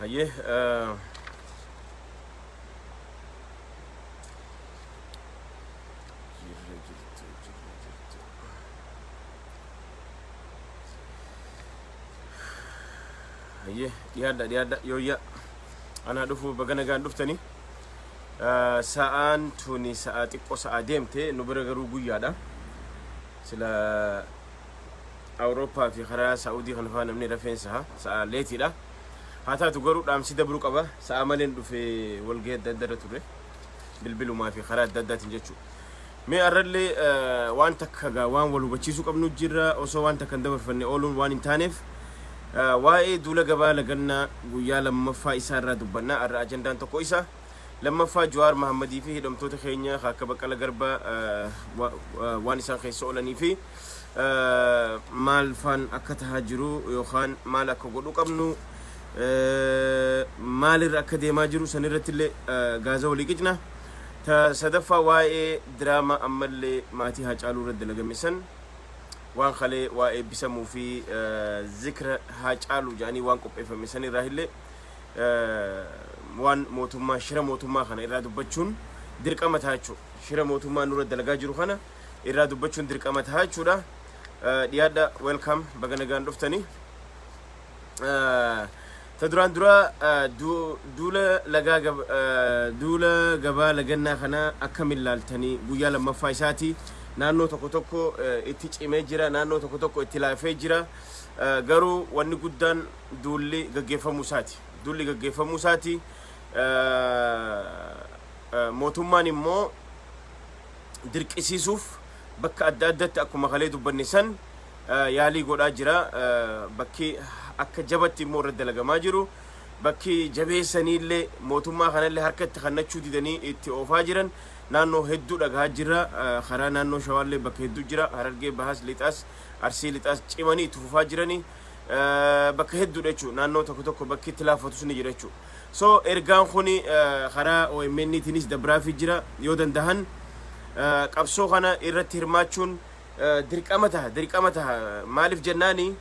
Hayyee jirra jirtu jirra jirtu. Hayyee dhiyaadha dhiyaadha yooyya anaa dhufu baga nagaan dhuftanii. Sa'aan tuni sa'a xiqqoo sa'a deemte nu bira garuu guyyaadha. Sila Awurooppaa fi karaa Saa'udii kana faa namni rafeen sa'a sa'a leetiidha. Haa taatu garuu dhaamsi dabruu qaba. Sa'a maleen dhufe walgahii adda adda irra ture. Bilbilumaa fi karaa adda addaatiin jechuudha. Mee arrallee waan takka gaa waan wal hubachiisuu qabnu jirra osoo waan takka hin dabarfanne ooluun waan hin taaneef waa'ee duula gabaa lagannaa guyyaa lammaffaa isaa irraa dubbanna. Arra ajandaan tokko isa. Lammaffaa Jawaar Mahammadii fi hidhamtoota keenya akka Baqqala Garbaa waan isaan keessa oolanii fi maal faan akka tahaa jiru yookaan maal akka godhuu qabnu maalirra akka deemaa jiru sanirratti illee gaaza walii qicna. Ta sadaffaa waa'ee diraamaa ammallee maatii Haacaaluu irra dalagame san waan kalee waa eebbisamuu fi zikra Haacaaluu jedhanii waan qopheeffame san irraa illee waan mootummaa shira mootummaa kana irraa dubbachuun dirqama ta'a jechuudha. Shira mootummaa nurra dalagaa jiru kana irraa dubbachuun dirqama ta'a jechuudha. Dhiyaadha welcome baga nagaan dhuftanii. Ta duraan dura duula lagaa duula gabaa lagannaa kana akkamiin laaltanii guyyaa lammaffaa isaati. Naannoo tokko tokko itti cimee jira, naannoo tokko tokko itti laafee jira. Garuu wanni guddaan duulli gaggeeffamuu isaati. Duulli gaggeeffamuu isaati. Mootummaan immoo dirqisiisuuf bakka adda addatti akkuma kalee dubbanne san yaalii godhaa jira. Bakki akka jabatti immoo irra dalagamaa jiru. Bakki jabeessaniillee mootummaa kanallee harka itti kannachuu didanii itti oofaa jiran naannoo hedduu dhagahaa jira. Karaa naannoo Shawaallee bakka hedduu jira. Harargee Bahaas Lixaas Arsii Lixaas cimanii itti fufaa jiranii bakka hedduudha jechuudha. Naannoo tokko tokko bakki itti laaffatus ni jira jechuudha. So ergaan kun karaa OMN tiinis dabraafii jira yoo dandahan qabsoo kana irratti hirmaachuun dirqama taha dirqama taha maaliif jennaani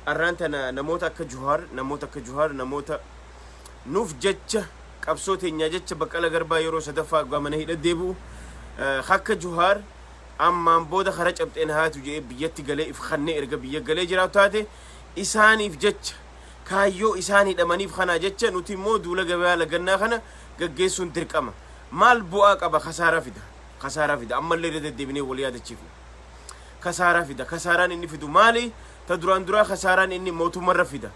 arraan tana namoota akka Juhaar namoota akka Juhaar namoota nuuf jecha qabsoo teenyaa jecha Baqqala Garbaa yeroo sadaffaa abbaa mana hidha deebi'u akka Juhaar ammaan booda kara cabxeen haatu jedhee biyyatti galee if kannee erga biyya galee jiraatu taate isaaniif jecha kaayyoo isaan hidhamaniif kanaa jecha nuti immoo duula gabaa lagannaa kana gaggeessuun dirqama. Maal bu'aa qaba? Kasaaraa fida. Kasaaraa fida. Ammallee irra deddeebinee wal yaadachiifna. Kasaaraa fida. Kasaaraan inni fidu maali? Ta duraan duraa kasaaraan inni mootummarra fida.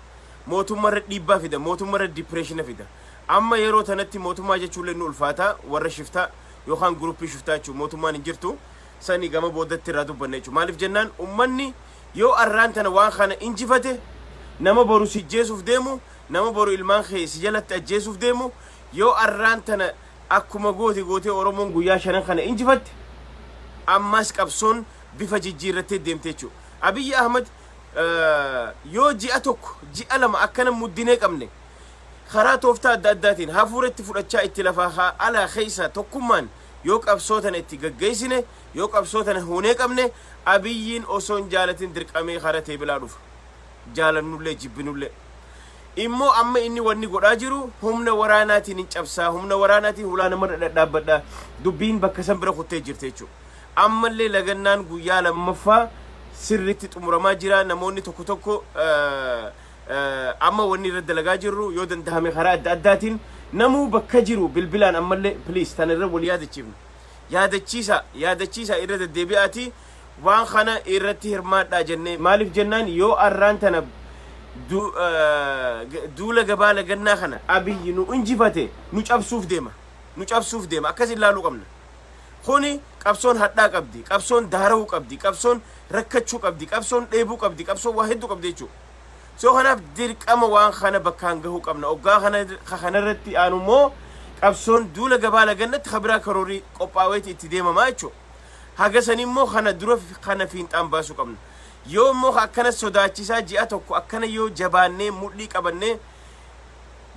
Mootummarra dhiibbaa fida. Mootummarra dipireeshina fida. Amma yeroo tanatti mootummaa jechuullee nu ulfaata warra shiftaa yookaan guruppii shiftaa jechuun mootummaan hin jirtu. Sani gama boodatti irraa dubbanna jechuudha. Maaliif jennaan ummanni yoo arraan tana waan kana injifate nama boru si ajjeesuuf deemu nama boru ilmaan kee si jalatti ajjeesuuf deemu yoo arraan tana akkuma goote gootee Oromoon guyyaa shanan kana injifatte ammas qabsoon bifa jijjiirrattee deemte jechuudha. Abiyyi Ahmad yoo ji'a tokko ji'a lama akkana muddinee qabne karaa tooftaa adda addaatiin hafuura itti fudhachaa itti lafaa haa alaa keessa tokkummaan yoo qabsoo tana itti gaggeessine yoo qabsoo tana huunee qabne Abiyyiin osoo hin jaalatin dirqamee kara teebilaa dhufa. Jaalannullee jibbinullee. Immoo amma inni wanni godhaa jiru humna waraanaatiin hin cabsaa humna waraanaatiin hulaa namarra dhadhaabbadha dubbiin bakka san bira kuttee jirti jechuudha. Ammallee lagannaan guyyaa lammaffaa sirriitti xumuramaa jira namoonni tokko tokko amma wanni irra dalagaa jirru yoo dandahame karaa adda addaatiin namuu bakka jiru bilbilaan ammallee please tana irra wal yaadachiifna. Yaadachiisa yaadachiisa irra deddeebi'aati waan kana irratti hirmaadhaa jennee maaliif jennaan yoo arraan tana duula gabaa lagannaa kana Abiyyi nu injifate nu cabsuuf deema nu cabsuuf deema akkas ilaaluu qabna. Kuni qabsoon hadhaa qabdi qabsoon daara'uu qabdi qabsoon rakkachuu qabdi qabsoon dheebuu qabdi qabsoon waa hedduu qabdi jechuudha. So kanaaf dirqama waan kana bakkaan gahuu qabna. Oggaa kana kanarratti aanu immoo qabsoon duula gabaa lagannatti kabiraa karoorii qophaaweeti itti deemamaa jechuudha. Haga san immoo kana dura kana fiinxaan baasuu qabna. Yoo immoo akkana sodaachisaa ji'a tokko akkana yoo jabaannee mudhii qabannee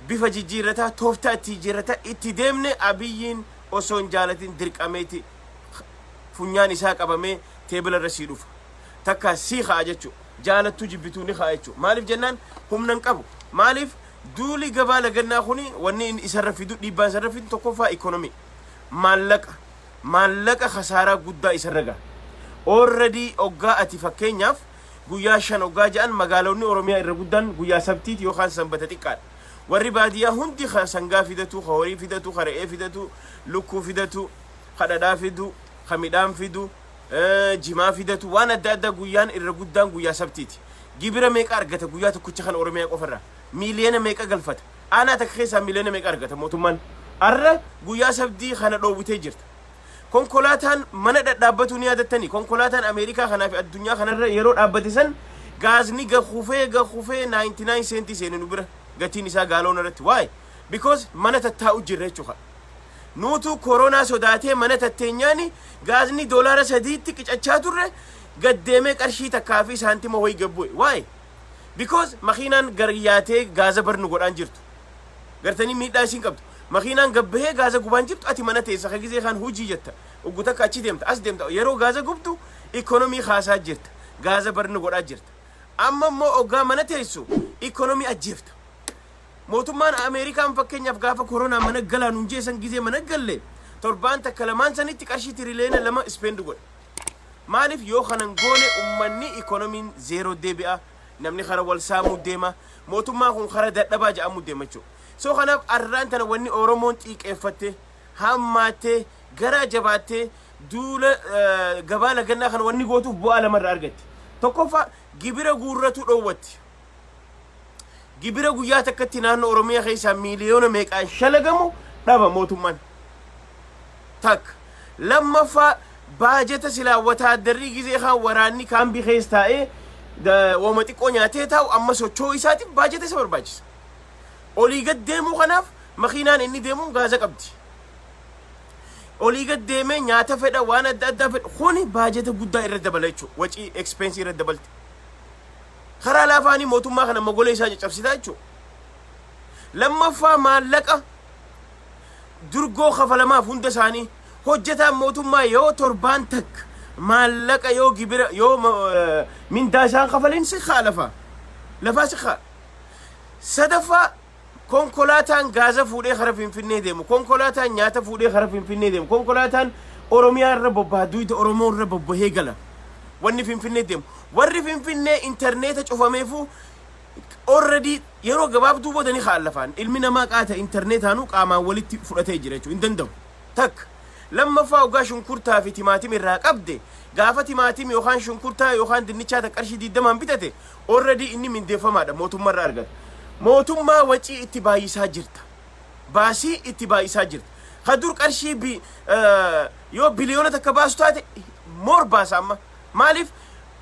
bifa jijjiirrataa tooftaa itti jijjiirrataa itti deemne Abiyyiin osoo hin jaalatin dirqameeti funyaan isaa qabamee teebila irra sii dhufa. Takka sii ka'a jechuudha. Jaalattuu jibbituu ni ka'a jechuudha. Maaliif jennaan humna hin qabu. Maaliif Duuli gabaa lagannaa kuni wanni inni isarra fidu, dhiibbaan isarra fidu, tokkoffaa ikonomii, maallaqa kasaaraa guddaa isarra gaha. Already oggaa ati fakkeenyaaf guyyaa 5 oggaa ja'an, magaalonni Oromiyaa irra guddaan guyyaa Sabtiiti yookaan Sanbata xiqqaadha. Warri baadiyyaa hundi ka sangaa fidatu, ka horii fidatu, ka re'ee fidatu, lukkuu fidatu, ka dhadhaa fidu, ka midhaan fidu, jimaa fidatu, waan adda addaa, guyyaan irra guddaan guyyaa Sabtiiti. Gibira meeqa argata guyyaa tokkicha kan Oromiyaa qofarraa? Miiliyoona meeqa galfata? Aanaa takka keessaa miiliyoona meeqa argata mootummaan? Arra guyyaa Sabtii kana dhoowwitee jirta. Konkolaataan mana dhadhaabbatu ni yaadattanii? Konkolaataan Ameerikaa kanaa fi addunyaa kanarra yeroo dhaabbate san gaazni gakufee gakufee 99 seentii seene nu bira gatiin isaa gaaloon irratti. Why? Because mana tattaa'u jirra jechuudha. Nuutu koronaa sodaatee mana tatteenyaani gaazni $3tti qicachaa turre gaddeemee qarshii 1 fi saantima wayii gabbu'e. Why? Because makiinaan garyaatee gaaza barnu godhaan jirtu. Gartanii miidhaa isiin qabdu. Makiinaan gabbahee gaaza gubaan jirtu, ati mana teessa ka gizee kan hujii jetta. Uggu takka achi deemta, as deemta, yeroo gaaza gubdu ikonomii kaasaa jirta. Gaaza barnu godhaa jirta. Amma immoo oggaa mana teessu ikonomii ajjeefta. Mootummaan Ameerikaan fakkeenyaaf gaafa koronaa mana galaa nuun jeessan, gizee mana galle torbaan takka lamaan sanitti qarshii tirileena 2 spend godhe. Maaliif? Yoo kanan goone ummanni ikonomiin zero deebi'a. Namni kara wal saamuu deema. Mootummaan kun kara dadhabaa jedhamuu deema jechuudha. So kanaaf arraan tana wanni Oromoon xiiqeeffatte, hammaattee, garaa jabaattee duula gabaa lagannaa kana wanni gootuuf bu'aa lamarraa argatti. Tokkoffaa, gibira guurratu dhoowwatti. Gibira guyyaa takkatti naannoo Oromiyaa keessaa miiliyoona meeqaan shalagamu dhaba mootummaan. Takka. Lammaffaa, baajata silaa wataaddarrii gizee kaan waraanni kaambii keessa taa'ee wooma xiqqoo nyaatee taa'u, amma socho'uu isaatiif baajata isa barbaachisa. Olii gad deemuu kanaaf makiinaan inni deemuun gaaza qabdi. Olii gad deemee nyaata fedha, waan adda addaa fedha, kuni baajata guddaa irra dabala jechuudha. Wacii expense irra dabalte. Karaa laafaanii mootummaa kana mogolee isaa caccabsitaa jechuudha. Lammaffaa, maallaqa durgoo kafalamaaf hunda isaanii. Hojjetaan mootummaa yoo torbaan takka maallaqa yoo gibira yoo mindaa isaan kafalin si kaa lafaa si kaa. Sadaffaa, konkolaataan gaaza fuudhee kara Finfinnee deemu, konkolaataan nyaata fuudhee kara Finfinnee deemu, konkolaataan Oromiyaa irra bobbaha, duyda Oromoo irra bobbahee gala. Wanni Finfinnee deemu, warri Finfinnee intarneeta cufameefu already yeroo gabaabduu booda ni kaan lafaan. Ilmi namaa qaata intarneetaanuu qaamaan walitti fudhatee jira jechuudha hin danda'u. Takka. Lammaffaa, ogaa shunkurtaa fi timaatim irraa qabde, gaafa timaatim yookaan shunkurtaa yookaan dinnichaa takka qarshii 20n bitate, already inni mindeeffamaadha, mootummaarraa argata. Mootummaa wacii itti baay'isaa jirta. Baasii itti baay'isaa jirta. Ka dur qarshii yoo biliyoona 1 baasu taate more baasa amma. Maaliif?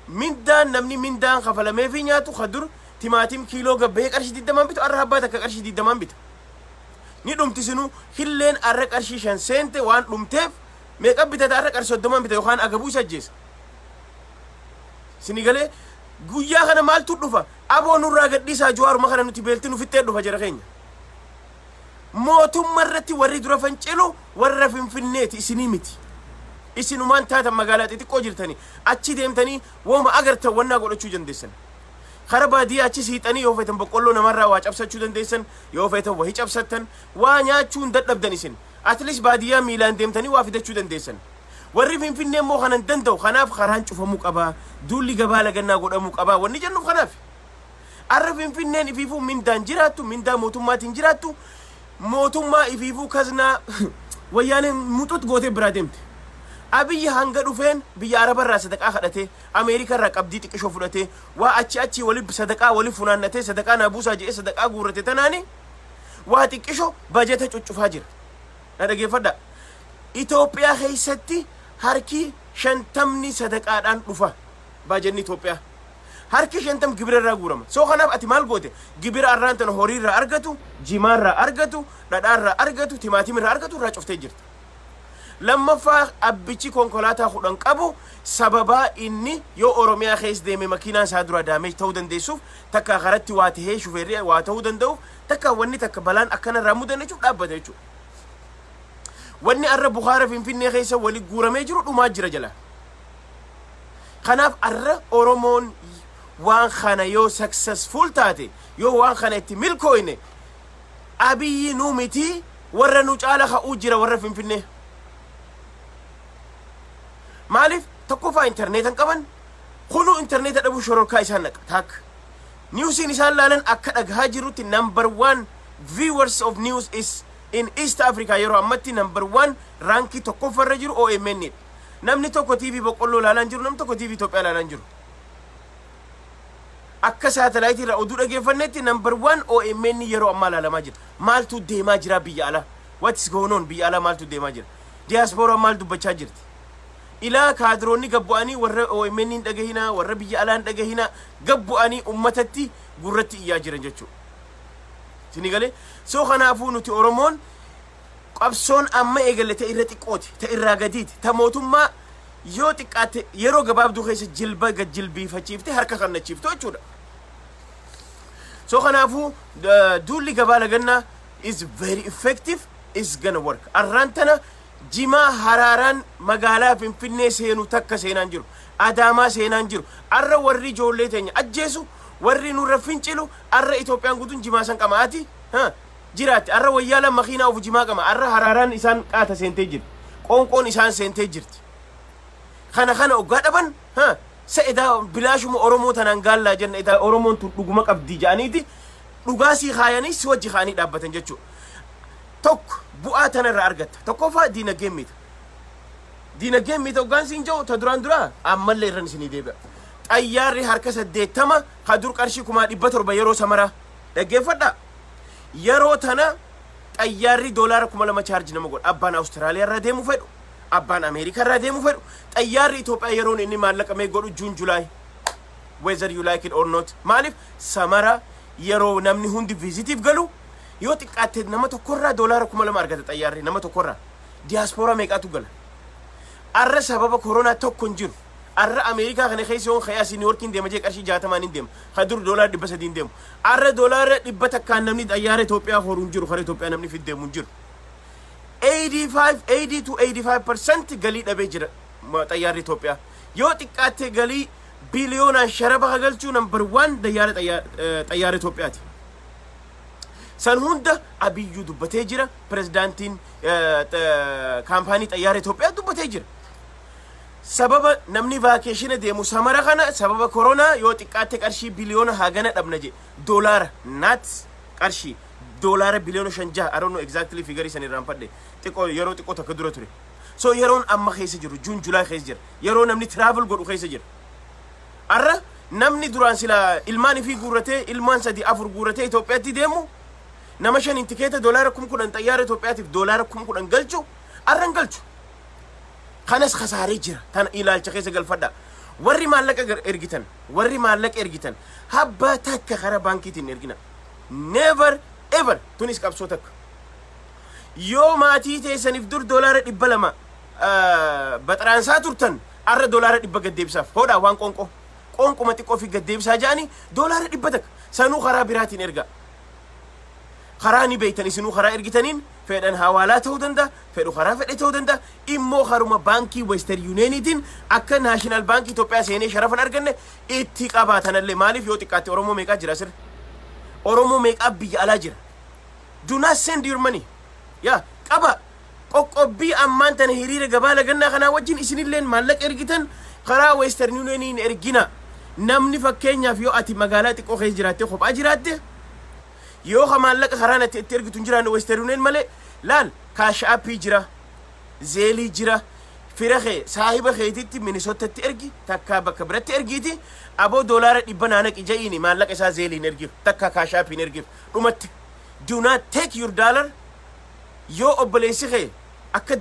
Mindaan namni mindaan kafalameefii nyaatu, ka dur timaatim kiiloo gabbahee qarshii 20n bitu, arra habbaa takka qarshii 20n bita. Ni dhumti sinuu. Killeen arra qarshii 5 seente waan dhumteef meeqa bitata? Arra qarshii 30n bita yookaan agabuu isa ajjeesa. Sini galee? Guyyaa kana maaltu dhufa? Aboo nurraa gadhiisaa, Jawaaruma kana nuti beelti nu fixxee dhufa jara keenya. Mootummaa irratti warri dura fincilu warra Finfinneeti, isinii miti. Isinumaan taatan magaalaa xixiqqoo jirtanii achi deemtanii wooma agartan wannaa godhachuu dandeessan. Kara baadiyyaa achi siixanii yoo feetan boqqolloo namarraa waa cabsachuu dandeessan, yoo feetan wahii cabsattan, waa nyaachuu hin dadhabdan isin. At least baadiyyaa miilaan deemtanii waa fidachuu dandeessan. Warri Finfinnee immoo kana hin danda'u. Kanaaf karaan cufamuu qabaa. Duulli gabaa lagannaa godhamuu qabaa. Wanni jennuuf kanaaf. Arra Finfinneen ifiifuu mindaan jiraattu, mindaa mootummaatiin jiraattu, mootummaa ifiifuu kaznaa Wayyaaneen muxut gootee biraa deemte. Abiyyi hanga dhufeen biyya Arabarraa sadaqaa kadhatee, Ameerikarraa qabdii xiqqishoo fudhatee, waa achi achi wali sadaqaa wali funaannatee, sadaqaa naa buusaa jedhee sadaqaa guurrate tanaani waa xiqqishoo bajeta cuccufaa jira. Na dhageeffadhaa. Itoophiyaa keessatti harki 50ni sadaqaadhaan dhufa baajanni Itoophiyaa. Harki 50 gibira irraa guurama. So kanaaf ati maal goote? Gibira arraan tana horii irraa argatu, jimaa irraa argatu, dhadhaa irraa argatu, timaatima irraa argatu irraa cuftee jirta. Lammaffaa, abbichi konkolaataa 10 qabu sababaa inni yoo Oromiyaa keessa deeme makiinaan isaa dura damage ta'uu dandeessuuf, takka karatti waa tahee shufeerri waa ta'uu danda'uuf, takka wanni takka balaan akkanarraa mudanne jechuuf dhaabbata jechuudha. Wanni arra Bukaara Finfinnee keessa wali guuramee jiru dhumaa jira jala. Kanaaf arra Oromoon waan kana yoo successful taate, yoo waan kana itti milkooyne Abiyyi nuu miti, warra nu caala ka'uu jira warra Finfinnee. Maaliif? Tokkoffaa, intarneeta hin qaban. Kunuu intarneeta dhabuu shororkaa isaan naqa. Taakka. Newsiin isaan laalan akka dhagahaa jirutti number one viewers of news is in East Africa, yeroo ammatti number one rankii tokkoffarra jiru OMN dha. Namni tokko TV boqqolloo laalaan jiru, namni tokko TV Itoophiyaa laalaan jiru. Akka saatalaayitii irraa oduu dhageeffannetti number one OMN yeroo ammaa laalamaa jira. Maaltu deemaa jira biyya alaa? What is going on biyya alaa? Maaltu deemaa jira? Diyaaspooraa maal dubbachaa jirti? Ilaa kaadiroonni gabbu'anii warra OMN hin dhagahinaa, warra biyya alaa hin dhagahinaa, gabbu'anii ummatatti gurratti iyyaa jiran jechuudha. Isinii galee? So kanaafuu nuti Oromoon qabsoon amma eegalle ta irra xiqqooti, ta irraa gadiiti, ta mootummaa yoo xiqqaatte yeroo gabaabduu keessa jilba gad jilbiifachiifte harka kannachiiftu jechuudha. So kanaafuu duulli gabaa lagannaa is very effective, is gonna work. Arraan tana jimaa haraaraan magaalaa Finfinnee seenu takka seenaan jiru. Adaamaa seenaan jiru. Arra warri ijoollee teenya ajjeesu, warri nurra fincilu, arra Itoophiyaan guutuun jimaa san qamaati. Jiraatti. Arra wayyaalaan makiinaa ofu jimaa qama. Arra haraaraan isaan qaata seentee jirti. Qoonqoon isaan seentee jirti. Kana oggaa dhaban sa edaa bilaashuma Oromoo tanaan gaallaa jenna, edaa Oromoon tun dhuguma qabdi jedhaniiti dhugaa sii kaayanii si wajji kaanii dhaabbatan jechuudha. Tokko, bu'aa tanarraa argatta. Tokkoffaa, diinagdeen mita. Diinagdeen mita hoggaan siin jedhu ta duraan duraa ammallee irran isinii deebi'a. Xayyaarri harka 80 ka dur qarshii 700,000 yeroo samaraa dhaggeeffadha. Yeroo tana xayyaarri doolaara 2000 charge nama godha. Abbaan Awustiraaliyaa irraa deemu fedhu, abbaan Ameerikaa irraa deemu fedhu, xayyaarri Itoophiyaa yeroon inni maallaqa mee godhu June, July. Whether you like it or not. Maaliif? Samara yeroo namni hundi visitiif galu yoo xiqqaatte nama tokkorraa doolaara 2000 argata xayyaarri nama tokkorraa. Diyaaspooraa meeqaatu gala? Arra sababa koronaa tokko hin jiru. Arra Ameerikaa kana keessa yoon ka'ee asii Niiworkiin deema jee qarshii 60n hin deema. Ka dur doolaara 300n deemu. Arra doolaara 100n namni xayyaara Itoophiyaa horu hin jiru. Kara Itoophiyaa namni fid deemu hin jiru. 85, 80 to 85% galii dhabee jira xayyaarri Itoophiyaa. Yoo xiqqaatte galii biliyoonaan sharaba galchuu number one xayyaara Itoophiyaati. San hunda Abiyyuu dubbatee jira. Pirezidaantiin kaampaanii xayyaara Itoophiyaa dubbatee jira. Sababa namni vacation deemu samara kana, sababa koronaa yoo xiqqaatte qarshii biliyoona hagana dhabna je, doolaara, not qarshii, doolaara biliyoona 5 6, I don't know exactly figure san irraanfadhe, xiqqoo yeroo xiqqoo takka dura ture. So yeroon amma keessa jiru June, July keessa jira, yeroo namni travel godhu keessa jira. Arra namni duraan sila ilmaan ifii guurratee, ilmaan sadi afur guurratee Itoophiyaatti deemu, nama shaniin tikeeta doolaara 10,000 xayyaara Itoophiyaatiif doolaara 10,000 galchu arra hin galchu. Kanas kasaaree jira. Tana ilaalcha keessa galfadha. Warri maallaqa ergitan, warri maallaqa ergitan, habbaa takka karaa baankiitiin ergina. Never ever. Tunis qabsoo takka. Yoo maatii teessaniif dur doolaara 200 baxaraansaa turtan, arra doolaara 100 gaddeebisaaf. Hodhaa waan qoonqoo. Qoonquma xiqqoo fi gaddeebisaa jedhanii doolaara 100 sanuu karaa biraatiin erga. Karaa ni beeytan isinuu, karaa ergitaniin fedhan hawaalaa ta'uu danda'a, fedhu karaa fedhe ta'uu danda'a. Immoo karuma baankii Western Unioniitiin akka National Baankii Itoophiyaa seenee sharafan arganne itti qabaatanallee. Maaliif? Yoo xiqqaatte Oromoo meeqaa jira asirra? Oromoo meeqaa biyya alaa jira? Do not send your money. Yaa qaba qoqqobbii ammaan tana hiriira gabaa lagannaa kanaa wajjin isinilleen maallaqa ergitan karaa Western Unioniin ergina. Namni fakkeenyaaf yoo ati magaalaa xiqqoo keessa jiraatte, kophaa jiraatte, yoo ka maallaqa karaan ati itti ergitu hin jiraanne Western Union malee, laal, Cash Appii jira, Zellii jira. Fira kee, saahiba keetitti Minnesotatti ergi, takkaa bakka biratti ergiiti, aboo doolaara 100 naanaqi ja'iini, maallaqa isaa Zelliin ergiif, takkaa Cash Appiin ergiif. Dhumatti, do not take your dollar. Yoo obboleessi kee akka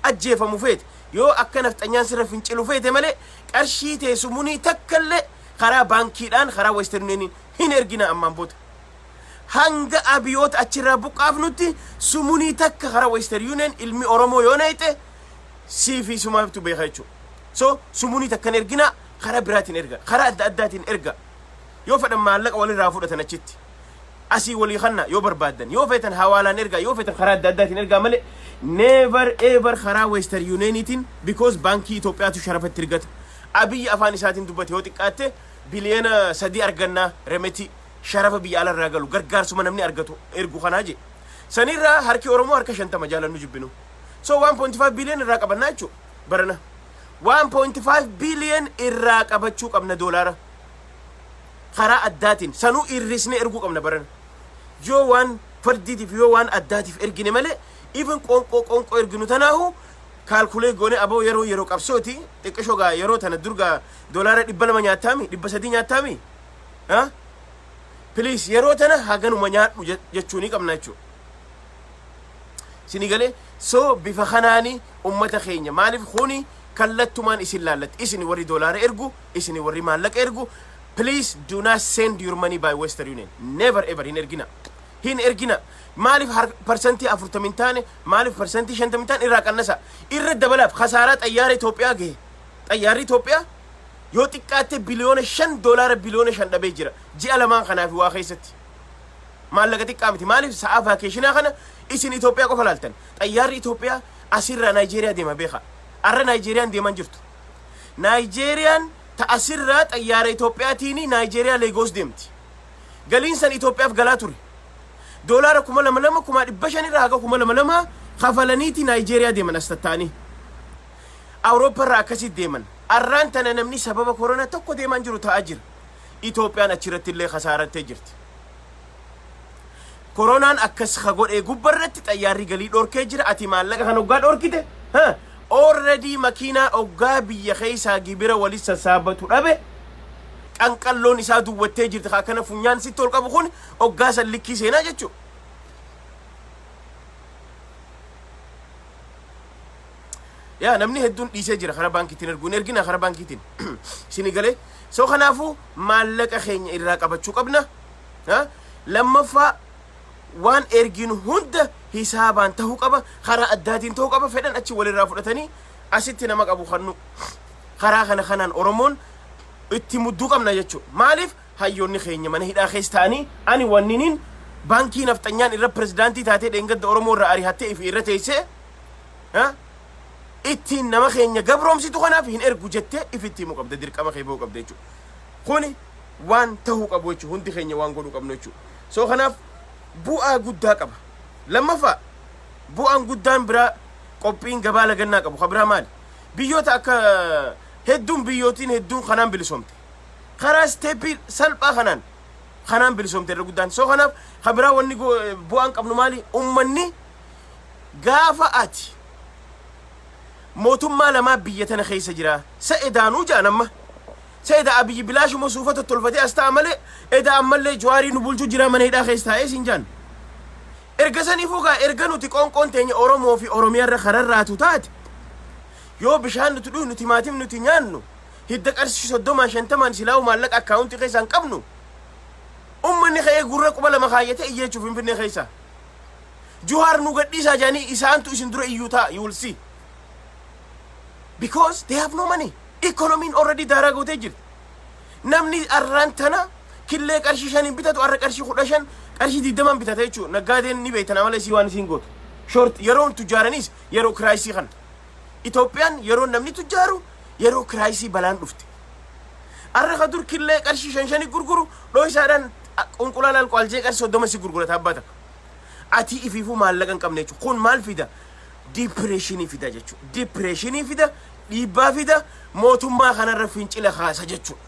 ajjeefamu feete, yoo akka nafxanyaan sirra fincilu feete malee, qarshii teessumunii takkallee karaa baankiidhaan karaa Western Unioniin hin ergina ammaan booda. Hanga abiyoota achirraa buqqaafnutti sumunii takka karaa Western Union ilmi Oromoo yoo nayxe sii fi sumaaftu beeka jechuudha. So sumunii takkan ergina, karaa biraatiin erga, karaa adda addaatiin erga. Yoo fedhan maallaqa walirraa fudhatan achitti. Asii walii kanna yoo barbaaddan, yoo feetan hawaalaan ergaa, yoo feetan karaa adda addaatiin ergaa malee, never ever karaa Western Unioniitiin, because baankii Itoophiyaatu sharafatti ergata. Abiyyi afaan isaatiin dubbate, yoo xiqqaatte biliyoona 3 argannaa remeti sharafa biyya alarraa galu gargaarsuma namni argatu ergu kanaa je. Sanirraa harki Oromoo harka 50, jaalannu jibbinu. So 1.5 billion irraa qabannaa jechuudha barana. 1.5 billion irraa qabachuu qabna doolaara. Karaa addaatiin sanuu irrisnee erguu qabna barana. Yoo waan fardiitiif, yoo waan addaatiif ergine malee, even qoonqoo qoonqoo erginu tanaahu calculate goone, aboo, yeroo yeroo qabsooti xiqqishoo gaa, yeroo tana durgaa doolaara 200 nyaattaami, 300 nyaattaami, ha, please, yeroo tana haganuma nyaadhu jechuu ni qabna jechuudha. Sini galee? So bifa kanaani ummata keenya, maaliif kuni kallattumaan isin laallatti, isin warri doolaara ergu, isin warri maallaqa ergu, please do not send your money by Western Union. Never ever. Hin ergina, hin ergina. Maaliif 40% taane, maaliif 50% taane irraa qannasa, irra dabalaaf kasaaraa xayyaara Itoophiyaa gahe. Xayyaarri Itoophiyaa yoo xiqqaatte biliyoona 5, doolaara biliyoona 5 dhabee jira ji'a 2n kanaaf waa keessatti. Maallaqa xiqqaa miti. Maaliif sa'a vacation kana isin Itoophiyaa qofa laaltan? Xayyaarri Itoophiyaa asirraa Naayijeeriyaa deema, beeka. Arra Naayijeeriyaan deeman jirtu. Naayijeeriyaan ta asirraa xayyaara Itoophiyaatiin Naayijeeriyaa Leegoos deemti. Galiin san Itoophiyaaf galaa ture. Doolaara 2000, 500,000 irraa haga 2000 kafalaniiti Naayijeeriyaa deeman as tatta'anii. Awurooppaa irraa akkasitti deeman. Arraan tana namni sababa koronaa tokko deemaan jiru, ta'aa jira. Itoophiyaan achirratti illee kasaarattee jirti. Koronaan akkas ka godhee gubbarratti xayyaarri galii dhorkee jira. Ati maallaqa kan hoggaa dhorkite, already makiinaa hoggaa biyya keessaa gibira walis sassaabatu dhabe, qanqalloon isaa duwwattee jirti. Akkana funyaan sitti ol qabu kun hoggaa san likkii seenaa jechuudha. Yaa, namni hedduun dhiisee jira karaa baankiitiin erguu. Hin ergina karaa baankiitiin. Sini galee? So kanaafuu maallaqa keenya irraa qabachuu qabna. Lammaffaa, waan erginu hunda hisaabaan tahuu qaba, karaa addaatiin tahuu qaba. Fedhan achi walirraa fudhatanii asitti nama qabu kannu. Karaa kana kanaan Oromoon itti mudduu qabna jechuudha. Maaliif hayyoonni keenya mana hidhaa keessa ta'anii, ani wanniniin baankii nafxanyaan irra pirezidaantii taatee dheengadda Oromoo irraa ari'attee ifi irra teessee ittiin nama keenya gabroomsitu kanaaf hin ergu jettee ifitti himuu qabda, dirqama kee bahuu qabda jechuudha. Kuni waan tahuu qabu jechuudha, hundi keenya waan godhuu qabnu jechuudha. So kanaaf bu'aa guddaa qaba. Lammaffaa, bu'aan guddaan biraa qophiin gabaa lagannaa qabu kan biraa maali? Biyyoota akka hedduun, biyyootiin hedduun kanaan bilisoomte. Karaa step salphaa kanaan bilisoomte irra guddaan. So kanaaf kan biraa wanni bu'aan qabnu maali? Ummanni gaafa ati mootummaa lamaa biyya tana keessa jira. Sa edaanuu jaan amma. Sa eda Abiyyi bilaashuma suufa tottolfatee as ta'a malee, eda ammallee Jawaarii nu bulchuu jira mana hidhaa keessa taa'ee siin jaan. Erga saniifuu gaa, erga nuti qoonqoon teenya Oromoo fi Oromiyaa irra kararraatu taate, yoo bishaan nuti dhugnu, timaatim nuti nyaannu hidda qarshii 30n 50n silaa'u maallaqa account keessaa hin qabnu. Ummanni ka'ee gurra quba lama kaayyatee iyyeechuu Finfinnee keessa. Juhaar nu gadhiisaa jedhanii isaantu isin dura iyyuu ta'a, you will see. Because they have no money. Economyn already daaraa gootee jirti. Namni arraan tana killee qarshii 5n bitatu arra qarshii 15, qarshii 20n bitata jechuudha. Naggaadeen ni beektan amala isii waan isiin gootu. Short yeroon tujjaaranis yeroo crisis kana. Itoophiyaan yeroo namni tujjaaru yeroo crisis balaan dhufte. Arra ka dur killee qarshii 5 5 gurguru dhooysaadhaan qunqulaala alqaaljee qarshii 30 si gurgurata abbaa takka. Ati ifiifuu maallaqa hin qabne jechuudha. Kun maal fida? Depression fida jechuudha. Depression fida, dhiibbaa fida, mootummaa kanarra fincila kaasa jechuudha.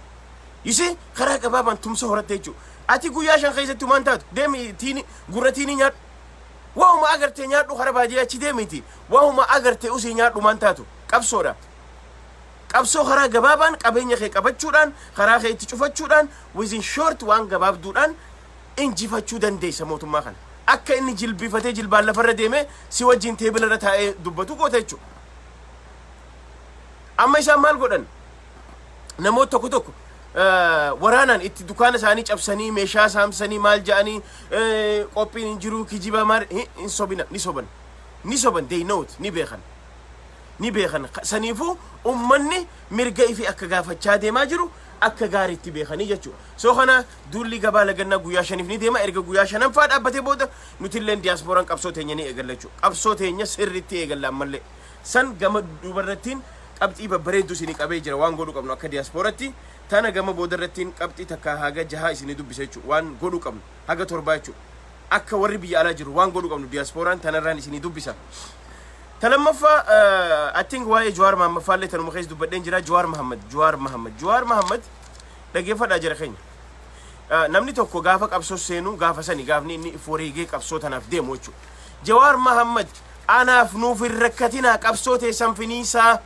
Isi karaa gabaabaan tumsa horatte jechuudha. Ati guyyaa 5 keessatti waan taatu deemi, tiini gurra tiini nyaadhu. Waa'uma agartee nyaadhu, karaa baadiyyaa achi deemiti. Waa'uma agartee usii nyaadhu, maan taatu qabsoodha. Qabsoo karaa gabaabaan qabeenya kee qabachuudhaan, karaa kee itti cufachuudhaan, within short waan gabaabduudhaan injifachuu dandeessa mootummaa kana. Akka inni jilbifatee jilbaan lafarra deemee si wajjin table irra taa'ee dubbatu goota jechuudha. Amma isaan maal godhan? Namoota tokko tokko waraanaan itti dukaana isaanii cabsanii meeshaa saamsanii maal jedhanii, qophiin hin jiru, kijiba maal, hin sobina, ni soban, ni soban. They know it, ni beekan, ni beekan. Saniifuu ummanni mirga ifi akka gaafachaa deemaa jiru akka gaariitti beekanii jechuudha. So kana duulli gabaa lagannaa guyyaa 5f ni deema. Erga guyyaa shanaffaa dhaabbatee booda nutilleen diyaaspooraan qabsoo teenya ni eegalla jechuudha. Qabsoo teenya sirriitti eegalla ammallee. San gama duubarrattiin qabxii babbareedduu isinii qabee jira, waan godhuu qabnu akka diyaaspooratti. Tana gama boodarrattiin qabxii takka haga jahaa isinii dubbisa jechuudha. Waan godhuu qabnu haga torbaa jechuudha. Akka warri biyya alaa jiru waan godhuu qabnu diyaaspooraan tanarraan isinii dubbisa. Talammaffaa, I think waa'ee Jawaar Mahammaffaallee tanuma keessa dubbadheen jira. Jawaar Mahammad, Jawaar Mahammad, Jawaar Mahammad, dhageeffadhaa jira keenya. Namni tokko gaafa qabsoo seenu, gaafa sani gaafni inni if wareegee qabsoo tanaaf deemu jechuudha. Jawaar Mahammad anaaf nuuf hin rakkatinaa, qabsoo teessan finiisaa,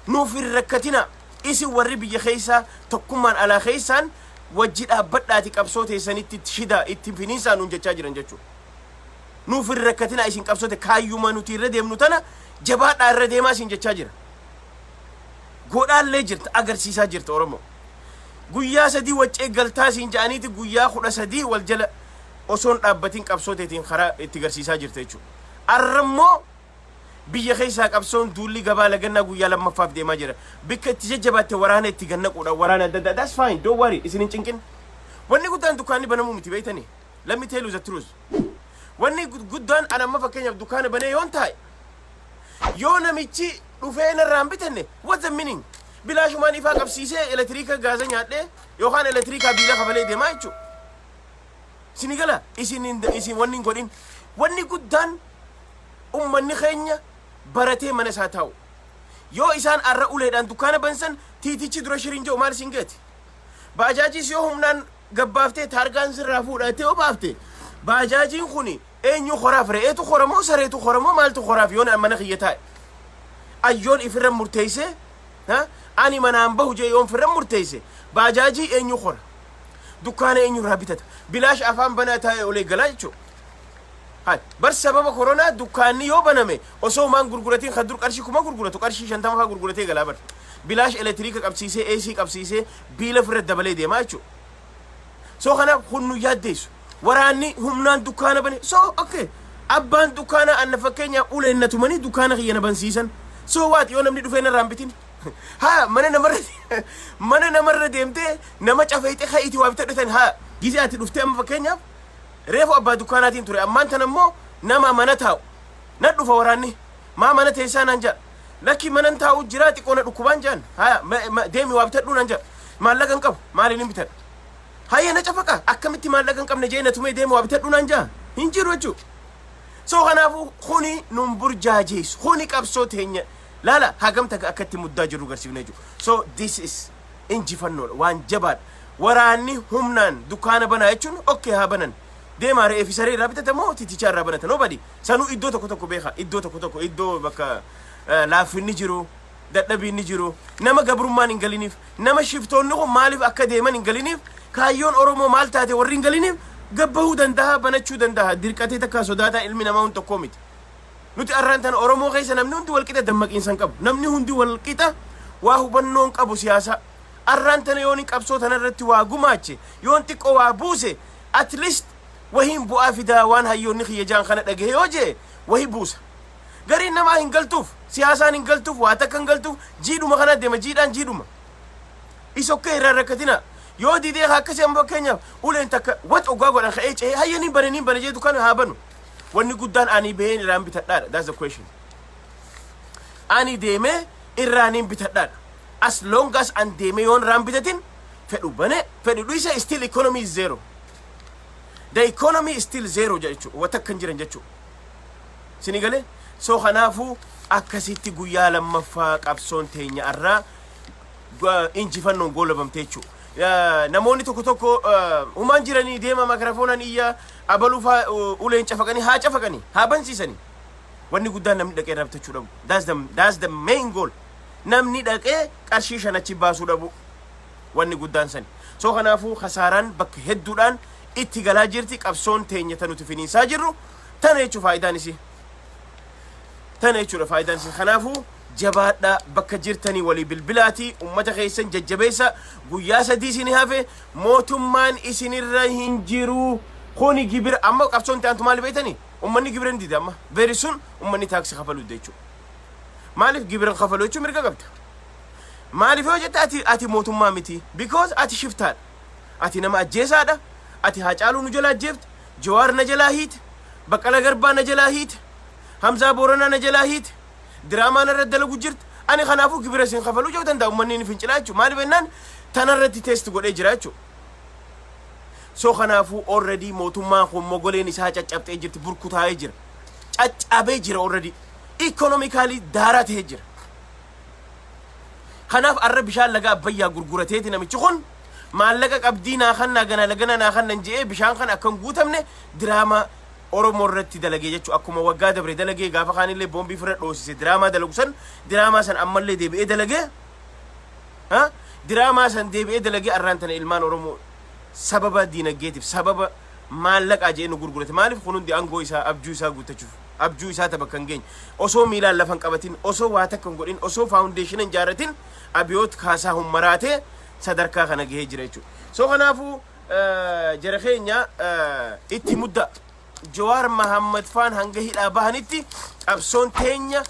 nuuf hin rakkatinaa. Isin warri biyya keessaa tokkummaan alaa keessaan wajji dhaabbadhaati qabsoo teessanitti shidaa itti finiisaa nuun jechaa jiran jechuudha. Nuuf hin rakkatinaa, isin qabsoote kaayyuma nuti irra deemnu tana jabaadhaa irra deemaa isin jechaa jira. Godhaallee jirta, agarsiisaa jirta Oromoo. Guyyaa 3 waccee galtaa isin ja'aniiti, guyyaa 13 wal jala osoon dhaabbatiin qabsoo teetiin karaa itti garsiisaa jirta jechuudha. Arrammoo biyya keessaa qabsoon duulli gabaa lagannaa guyyaa lammaffaaf deemaa jira. Bikka itti jajjabaatte waraana itti gannaquudha, waraana adda addaa. That's fine, don't worry, isin hin cinqin. Wanni guddaan dukkaanni banamuu miti, beektanii. Let me tell you the truth. Wanni guddaan an amma fakkeenyaaf dukkaana banee yoon taa'e, yoo namichi dhufee narraa hin bitanne, what's the meaning? Bilaashumaan ifaa qabsiisee elektiriika gaaza nyaadhee yookaan elektiriikaa biila kafalee deemaa jechuudha. Isin gala isin isin wanni hin godhin. Wanni guddaan ummanni keenya baratee mana isaa taa'u. Yoo isaan arra uleedhaan dukkaana bansan, tiitichi dura shiriin jedhu maal isin geeti? Baajaajis yoo humnaan gabbaaftee taargaan sirraa fuudhattee yoo baafte, baajaajiin kun eenyu horaaf? Re'eetu horamoo, sareetu horamoo, maaltu horaaf yoon mana kiyya taa'e? Ayyoon ifirra murteeyse ani manaan bahu jee yoon firra murteeyse, baajaajii eenyu hora? Dukkaana eenyu irraa bitata? Bilaash afaan banaa taa'e olee galaa jechuudha. Hay, bar sababa koronaa dukkaanni yoo baname osoo maan gurguratiin, kan dur qarshii 1000 gurguratu qarshii 50 faa gurguratee galaa bar. Bilaash elektiriika qabsiisee, AC qabsiisee, biila firra dabalee deemaa jechuudha. So kanaaf kun nu yaaddeessu. Waraanni humnaan dukkaana bane. So okay. Abbaan dukkaana anna fakkeenyaaf uleen na tumanii dukkaana kiyya na bansiisan. So what yoo namni dhufee narraa hin bitin? Haa, mana namarra deemtee nama cafeexee ka'iitii waa bitadhatan, haa gizee ati dhuftee amma fakkeenyaaf reefu abbaa dukkaanaatiin ture, ammaan tan ammoo nama mana taa'u na dhufa waraanni, maa mana teessaa naan jedha. Lakki, manan taa'u jira, xiqqoo na dhukkubaan jedhan. Haya, deemi waa bitadhuu naan jedha. Maallaqa hin qabu, maaliin hin bitadha? Hayya, na cafaqa, akkamitti maallaqa hin qabne jee na tumee deemi waa bitadhuu naan jedha? Hin jiru jechuudha. So kanaafuu kuni nun burjaajeessu, kuni qabsoo teenya laala hagam takka akkatti muddaa jirru garsiifne jechuudha. So this is injifannoodha, waan jabaadha. Waraanni humnaan dukkaana banaa jechuun, okay, haa banan. Deemaa re'ee fi saree irraa bitata moo titichaa irraa banata? Nobody. Sanuu iddoo tokko tokko beeka, iddoo tokko tokko, iddoo bakka laaffinni jiru, dadhabiinni jiru, nama gabrummaan hin galiniif, nama shiftoonni kun maaliif akka deeman hin galiniif, kaayyoon Oromoo maal taate warri hin galiniif gabbahuu danda'a, banachuu danda'a. Dirqatee takka sodaataa ilmi namaa hun tokkoo miti. Nuti arraan tana Oromoo keessa namni hundi walqixa dammaqiinsa hin qabu. Namni hundi walqixa waa hubannoo hin qabu siyaasaa. Arraan tana yoon qabsoo tana irratti waa gumaache, yoon xiqqoo waa buuse, at least wahiin bu'aa fidaa, waan hayyoonni kiyya jaan kana dhagahe yoo jee wahi buusa. Gariin namaa hin galtuuf, siyaasaan hin galtuuf, waa takka hin galtuuf, jiidhuma kana deema, jiidhaan jiidhuma. Isokkee irraa rakkatina. Yoo didee akkasii amma fakkeenyaaf uleen takka wat oggaa godhan ka'ee ce'ee hayya niin bane, niin bane jee kana haa banu. Wanni guddaan ani baheen irraan bitadhaadha. That's the question. Ani deemee irraa niin bitadhaadha. As long as an deemee yoon irraan bitatin, fedhu bane fedhu dhiise, still economy is zero. The economy is still zero jechuudha. Wata akka hin jiran jechuudha. Sini galee? So kanaafuu akkasitti guyyaa lammaffaa qabsoon teenya arraa injifannoon goolabamte jechuudha. Namoonni tokko tokko humaan jiranii deema makarafoonaan iyya abaluu faa uleen cafaqanii haa cafaqanii haa bansiisanii. Wanni guddaan namni dhaqee irraa bitachuu dhabu. That's the main goal. Namni dhaqee qarshii 5 achi baasuu dhabu. Wanni guddaan sani. So kanaafuu kasaaraan bakka hedduudhaan itti galaa jirti qabsoon teenya ta nuti finiinsaa jirru tana jechuu faayidaan isii. Tana jechuudha faayidaan isii. Kanaafuu jabaadhaa, bakka jirtanii walii bilbilaatii ummata keessan jajjabeessa. Guyyaa 3 isin hafe, mootummaan isinirra hin jiru. Kuni gibira amma qabsoon ta'antu maali beektanii? Ummanni gibira hin dide amma. Very soon ummanni taaksii kafaluu dide jechuudha. Maaliif gibira kafaluu jechuun mirga qabda. Maaliif yoo jette, ati mootummaa miti. Because ati shiftaadha. Ati nama ajjeesaadha. Ati Haacaaluu nu jalaa ajjeefte. Jawaar na jalaa hiite. Baqqala Garbaa na jalaa hiite. Hamzaa Booranaa na jalaa hiite. Diraamaa narra dalagu jirti. Ani kanaafuu gibira isin kafaluu jechuu danda'a. Uummanni ni fincilaa jechuudha. Maaliif jennaan tanarratti test godhee jira jechuudha. So kanaafuu already mootummaan kun mogoleen isaa caccabxee jirti, burkutaa'ee jira, caccabee jira, already economically daaraa ta'ee jira. Kanaaf arra bishaan laga Abbayyaa gurgurateeti namichi kun maallaqa qabdii naa kannaa gana lagana naa kannan je'ee bishaan kana akka hin guutamne diraamaa Oromoo irratti dalagee jechuudha. Akkuma waggaa dabre dalagee, gaafa kaanillee boombii fira dhoosise, diraamaa dalagu san, diraamaa san ammallee deebi'ee dalagee, ha diraamaa san deebi'ee dalagee arraan tana ilmaan Oromoo sababa diinagdeetiif, sababa maallaqaa jedhee nu gurgurate. Maaliif kun hundi? Aangoo isaa, abjuu isaa guuttachuuf. Abjuu isaa ta bakka hin geenye, osoo miilaan lafa hin qabatin, osoo waa takka hin godhin, osoo foundation hin jaarratin, Abiyoot Kaasaa hummaraatee sadarkaa kana gahee jira jechuudha. So kanaafuu jara keenya, itti mudda. Jawaar Mahammad faan hanga hidhaa bahanitti qabsoon teenya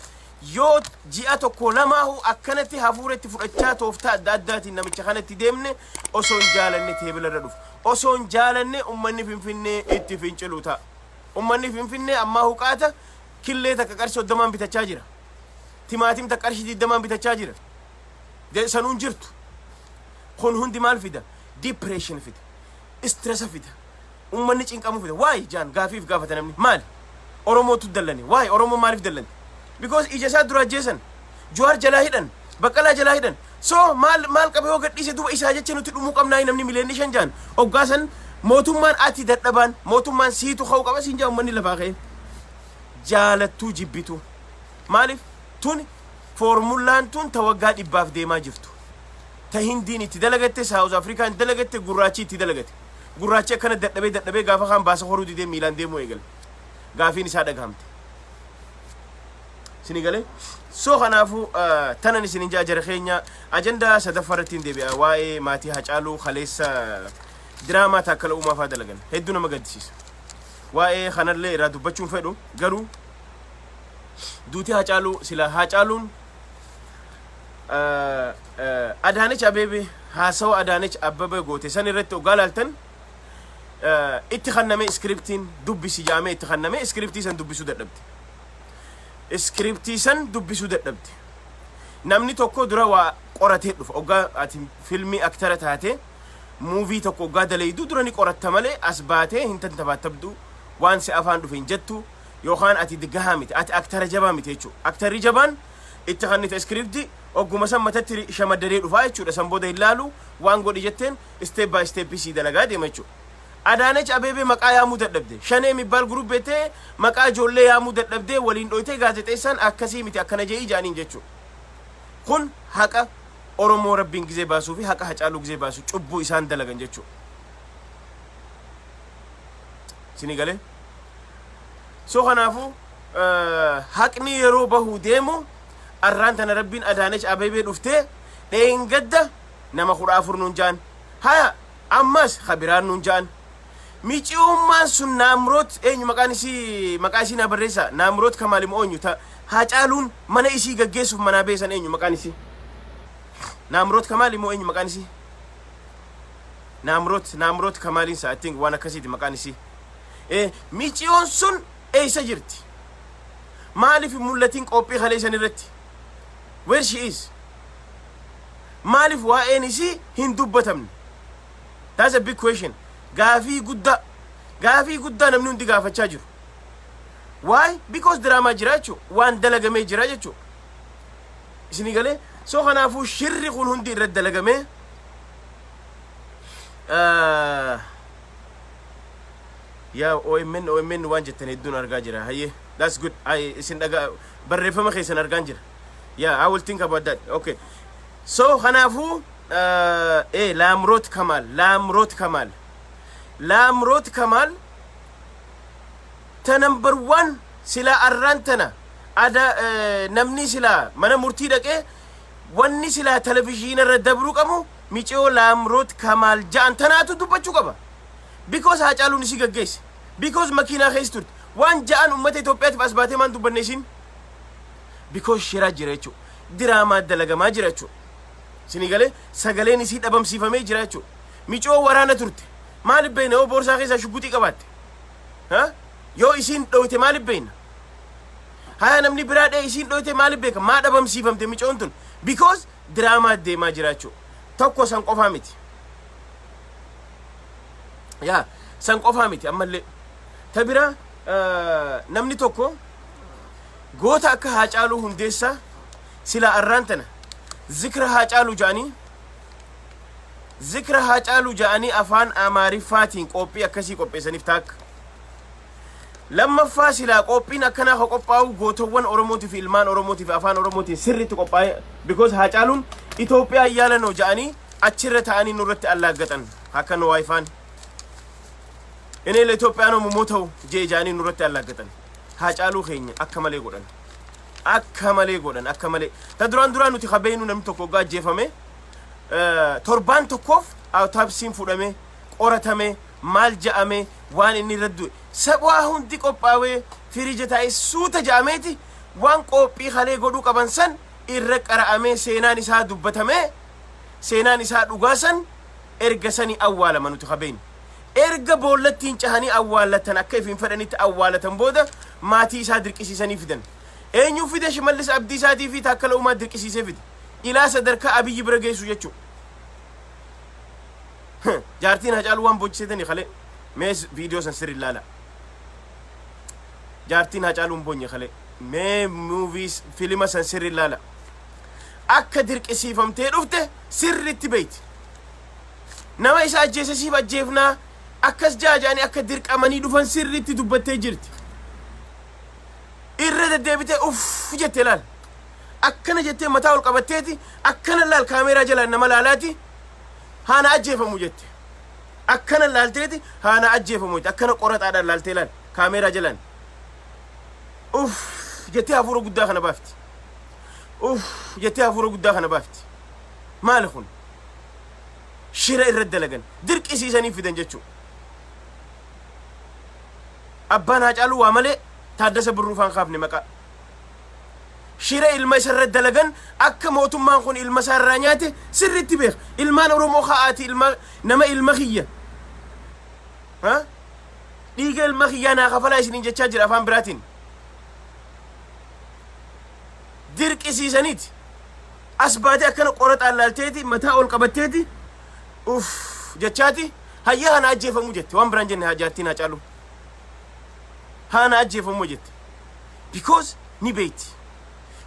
yoo ji'a tokko lamaahu akkanatti hafuura itti fudhachaa, tooftaa adda addaatiin namicha kanatti deemne, osoo hin jaalanne table irra dhufu. Osoo hin jaalanne ummanni Finfinnee itti fincilu ta'a. Ummanni Finfinnee ammaa huqaata killee takka qarshii 30n bitachaa jira. Timaatim takka qarshii 20n bitachaa jira. Sanuun jirtu. Kun hundi maal fida? Depression fida. Stress fida. Ummanni cinqamuu fida. Waay jaan gaafiif gaafata namni. Maali? Oromootu dallane. Waay Oromoo maaliif dallante? Because ija isaa dura ajjeesan. Jawaar jalaa hidhan. Baqqalaa jalaa hidhan. So maal maal qaba yoo gadhiise? Duba isaa jecha nuti dhumuu qabnaa namni miliyoonni 5 jaan. Hoggaasan mootummaan ati dadhabaan, mootummaan siitu ka'uu qaba siin jaa ummanni lafaa ka'e. Jaalattuu jibbitu. Maaliif? Tun foormullaan tun ta waggaa 100f deemaa jirtu. Ta Hindiin itti dalagatte, South Afrikaan dalagatte, gurraachi itti dalagate. Gurraachi akkana dadhabee dadhabee gaafa kaan baasa horuu didee miilaan deemuu eegale. Gaafiin isaa dhagahamte. Isinii galee? So kanaafuu tanan isinin jaa, jara keenya, ajandaa sadaffaa irratti hin deebi'a. Waa'ee maatii Hacaaluu kaleessa diraamaa Taakkala Uumaa fa'aa dalagan hedduu nama gaddisiisa. Waa'ee kanallee irraa dubbachuun fedhu, garuu duutii Hacaaluu sila Hacaaluun Adaanech Abeebee, haasawa Adaanech Abbabee goote san irratti oggaa laaltan, itti kanname scriptiin dubbisi jaamee itti kanname, scriptii san dubbisuu dadhabde. Scriptii san dubbisuu dadhabde. Namni tokko dura waa qoratee dhufa. Oggaa ati filmii actor taate, movie tokko oggaa dalayduu, dura ni qoratta malee as baatee hin tantabaattabdu, waan si afaan dhufe hin jettu, yookaan ati gahaa miti, ati actor jabaa miti jechuudha. Actorri jabaan itti kannite scriptii ogguma san matatti shamaddadee dhufaa jechuudha. San booda hin laalu, waan godhi jetteen step by step sii dalagaa deema jechuudha. Adaanech Abeebee maqaa yaamuu dadhabde. Shanee mibbaal group beetee maqaa ijoollee yaamuu dadhabdee waliin dhoytee gaazexeessaan akkasii miti, akkana jee ijaaniin jechuudha. Kun haqa Oromoo Rabbiin gizee baasuu fi haqa Hacaaluu gizee baasuu cubbuu isaan dalagan jechuudha. Isinii galee? So kanaafuu haqni yeroo bahuu deemu, arraan tana Rabbiin Adaanech Abeebee dhuftee, dheengadda nama 14 nuun ja'an. Haya, ammas kabiraan nuun ja'an. Mici'ummaan sun Naamroot eenyu maqaan isii? Maqaa isii naa barreessa. Naamroot Kamaal immoo eenyu? Ta Hacaaluun mana isii gaggeessuuf manaa beesan eenyu maqaan isii? Naamroot Kamaal immoo eenyu maqaan isii? Naamroot Kamaaliin sa, I think waan akkasiiti maqaan isii. Miciyoon sun eessa jirti? Maaliif hin mul'atin qophii kaleessan irratti? Where she is? Maaliif waa'een isii hin dubbatamne? That's a big question. Gaafii guddaa. Gaafii guddaa namni hundi gaafachaa jiru. Why? Because diraamaa jira jechuudha. Waan dalagamee jira jechuudha. Isinii galee? So kanaafuu shirri kun hundi irratti dalagamee yaa OMN, OMN waan jettan hedduun argaa jira. Hayyee, that's good. Ay, isin dhagaa barreeffama keessan argaan jira. Yeah, I will think about that. Okay. So kanaafuu Laamroot Kamaal, Laamroot Kamaal, Laamroot Kamaal ta number one silaa arraan tana ada namni silaa mana murtii dhaqee wanni silaa televizhiina irra dabruu qabu miciyoo Laamroot Kamaal ja'an tanaatu dubbachuu qaba. Because Haacaaluun isii gaggeesse. Because makiinaa keessa turte. Waan ja'an uummata Itoophiyaatiif as baatee maan dubbanne isin? Because shiraa jira jechuudha. Diraamaa dalagamaa jira jechuudha. Isinii galee? Sagaleen isii dhabamsiifamee jira jechuudha. Micoo waraana turte. Maaliif beekna yoo boorsaa keessaa shugguxii qabaatte? Ha? Yoo isiin dhoyte maaliif beekna? Haya, namni biraa dhee isiin dhoyte maaliif beeka? Maa dhabamsiifamte micoon tun? Because diraamaa deemaa jira jechuudha. Tokko san qofaa miti. Yaa san qofaa miti, ammallee ta bira namni tokko goota akka Haacaaluu Hundeessaa silaa arraan tana zikra Haacaaluu ja'anii, zikra Haacaaluu ja'anii afaan Amaariffaatiin qophii akkasii qopheessaniif taakka. Lammaffaa, silaa qophiin akkanaa ka qophaa'u gootowwan Oromootii fi ilmaan Oromootii fi afaan Oromootiin sirriitti qophaa'e, because Haacaaluun Itoophiyaa yaalanoo ja'anii achirra ta'anii nurratti allaaggatan. Akka nu waayifaan እኔ ለኢትዮጵያ ነው የምሞተው jee ja'anii nurratti allaaggatan. Haacaaluu keenya akka malee godhan, akka malee godhan, akka malee. Ta duraan duraan nuti kabeenu, namni tokko hoggaa ajjeefame torbaan tokkoof autopsy-n fudhame, qoratame, maal ja'ame, waan inni irra du'e sabaa hundi qophaawee firija taa'ee suuta ja'ameeti, waan qophii kalee godhuu qaban san irra qara'amee, seenaan isaa dubbatamee, seenaan isaa dhugaa san erga sanii awwaalama. Nuti kabeenu erga boollattiin cahanii awwaallatan, akka ifin fedhanitti awwaalatan booda maatii isaa dirqisiisanii fidan. Eenyu fide? Shimallis Abdiisaatii fi Taakkala Uumaa dirqisiisee fide, ilaa sadarkaa Abiyyi bira geessu jechuu. Jaartiin Hacaaluu waan boochisatanii kale mee viidiyoo san sirri ilaala. Jaartiin Hacaaluu hin boonye kale. Mee movie filima san sirri ilaala. Akka dirqisiifamtee dhufte sirritti beeyti. Nama isa ajjeese siif ajjeefnaa akkas jaaja'anii akka dirqamanii dhufan sirritti dubbattee jirti. Irra deddeebitee uff jettee laal. Akkana jettee mataa ol qabatteeti akkana laal, kaameeraa jalaan nama laalaati, haana ajjeefamu jette. Akkana laalteeti haana ajjeefamu jette. Akkana qoraxaadhaan laaltee laal, kaameeraa jalaan uff jettee hafuura guddaa kana baafti. Uff jettee hafuura guddaa kana baafti. Maali kun? Shira irra dalagan, dirqisiisanii fidan jechuu. Abbaan Haacaaluu waa malee Taaddasa Birruufaan kaafne maqaa. Shira ilma isa irra dalagan, akka mootummaan kun ilma isaa irraa nyaate sirriitti beeka. Ilmaan Oromoo ka'aati, ilma nama, ilma kiyya, ha dhiiga ilma kiyyaa naa kafalaa isiniin jechaa jira. Afaan biraatiin dirqisiisaniiti as baatee akkana qoraxaan laalteeti, mataa ol qabatteeti uff jechaati, hayya hana ajjeefamuu jette. Waan biraan jenne jaartiin Haacaaluu haana ajjeefamuu jette, because ni beeyti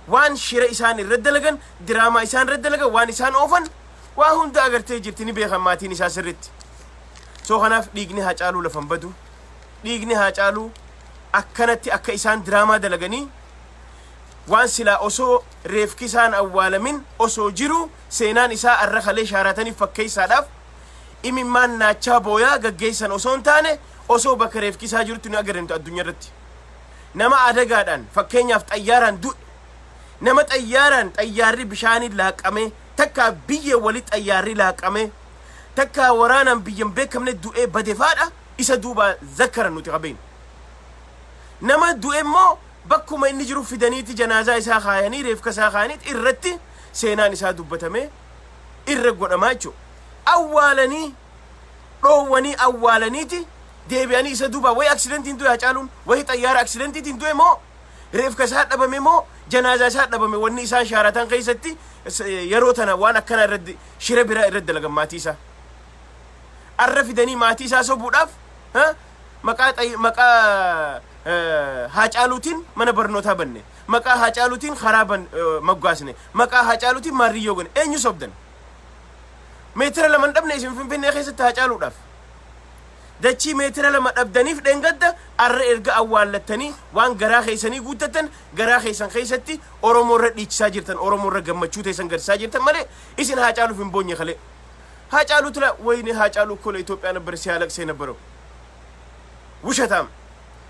waan shira isaan irra dalagan, diraamaa isaan irra dalagan, waan isaan oofan waa hunda agartee jirti. Ni beekan maatiin isaa sirritti. So kanaaf dhiigni Haacaaluu lafan badu. Dhiigni Haacaaluu akkanatti akka isaan diraamaa dalaganii, waan silaa osoo reefki isaan awwaalamin osoo jiru seenaan isaa arra kalee shaarataniif fakkeessaadhaaf imimmaan naachaa booyaa gaggeessan osoo hin taane, osoo bakka reefki isaa jirutti nu agarrantu. Addunyaa irratti nama adagaadhaan, fakkeenyaaf xayyaaraan du'e, nama xayyaaraan xayyaarri bishaaniin laaqamee, takkaa biyyee wali xayyaarri laaqamee, takkaa waraanaan biyyan beekamne du'ee badefaadha isa duuba zakkaran nuti qabeen. Nama du'e immoo bakkuma inni jiru fidaniiti janaazaa isaa kaayanii, reefka isaa kaayaniiti irratti seenaan isaa dubbatamee irra godhamaa jechuudha. Awwaalanii dhoowwanii awwaalaniiti deebi'anii isa duuba wayi accident-iin du'e Hacaaluun, wayi xayyaara accident-iitiin du'e moo, reefka isaa dhabame moo, janaazaa isaa dhabame, wanni isaan shaaratan keessatti yeroo tana waan akkanaa irratti shira biraa irratti dalagan. Maatii isaa arra fidanii maatii isaa sobuudhaaf maqaa maqaa Haacaaluutiin mana barnootaa banne, maqaa Haacaaluutiin karaa ban moggaasne, maqaa Haacaaluutiin maarriyyoo gone. Eenyu sobdan? Meetira 2 hin dhabne isin Finfinnee keessatti Haacaaluudhaaf. Dachii meetira 2 dhabdaniif dheengadda arra erga awwaallattanii waan garaa keessanii guuttattan, garaa keessan keessatti Oromoo irra dhiichisaa jirtan, Oromoo irra gammachuu teessan garsiisaa jirtan malee isin Haacaaluuf hin boonye kalee. Haacaaluu ትላ ወይኔ ሃጫሉ እኮ ለኢትዮጵያ ነበር ሲያለቅስ የነበረው። ውሸታም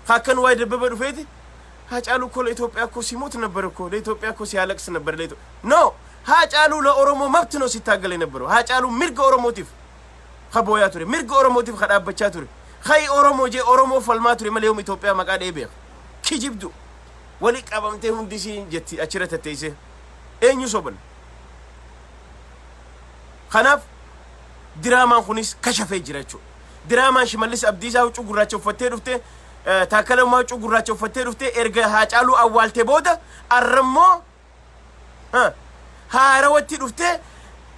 ካከን ዋይ ደበበ dhufeeti ሃጫሉ እኮ ለኢትዮጵያ እኮ ሲሞት ነበር እኮ፣ ለኢትዮጵያ እኮ ሲያለቅስ ነበር። No, ሃጫሉ ለኦሮሞ መብት ነው ሲታገል የነበረው። ሃጫሉ mirga Oromootiif ka booyaa ture, mirga Oromootiif ka dhaabbachaa ture, kai Oromoo jee Oromoo falmaa ture malee yoom Itoophiyaa maqaa dhee beeka? Kijibdu wali qabamtee hundi isiin jetti achirra tatteessee. Eenyu soban? Kanaaf diraamaan kunis kashafee jira jechuudha. Diraamaan Shimallis Abdiisaa huccuu gurraacha uffattee dhufte, Taakkala Uumaa huccuu gurraacha uffattee dhufte, erga Haacaaluu awwaaltee booda arrammoo haarawatti dhuftee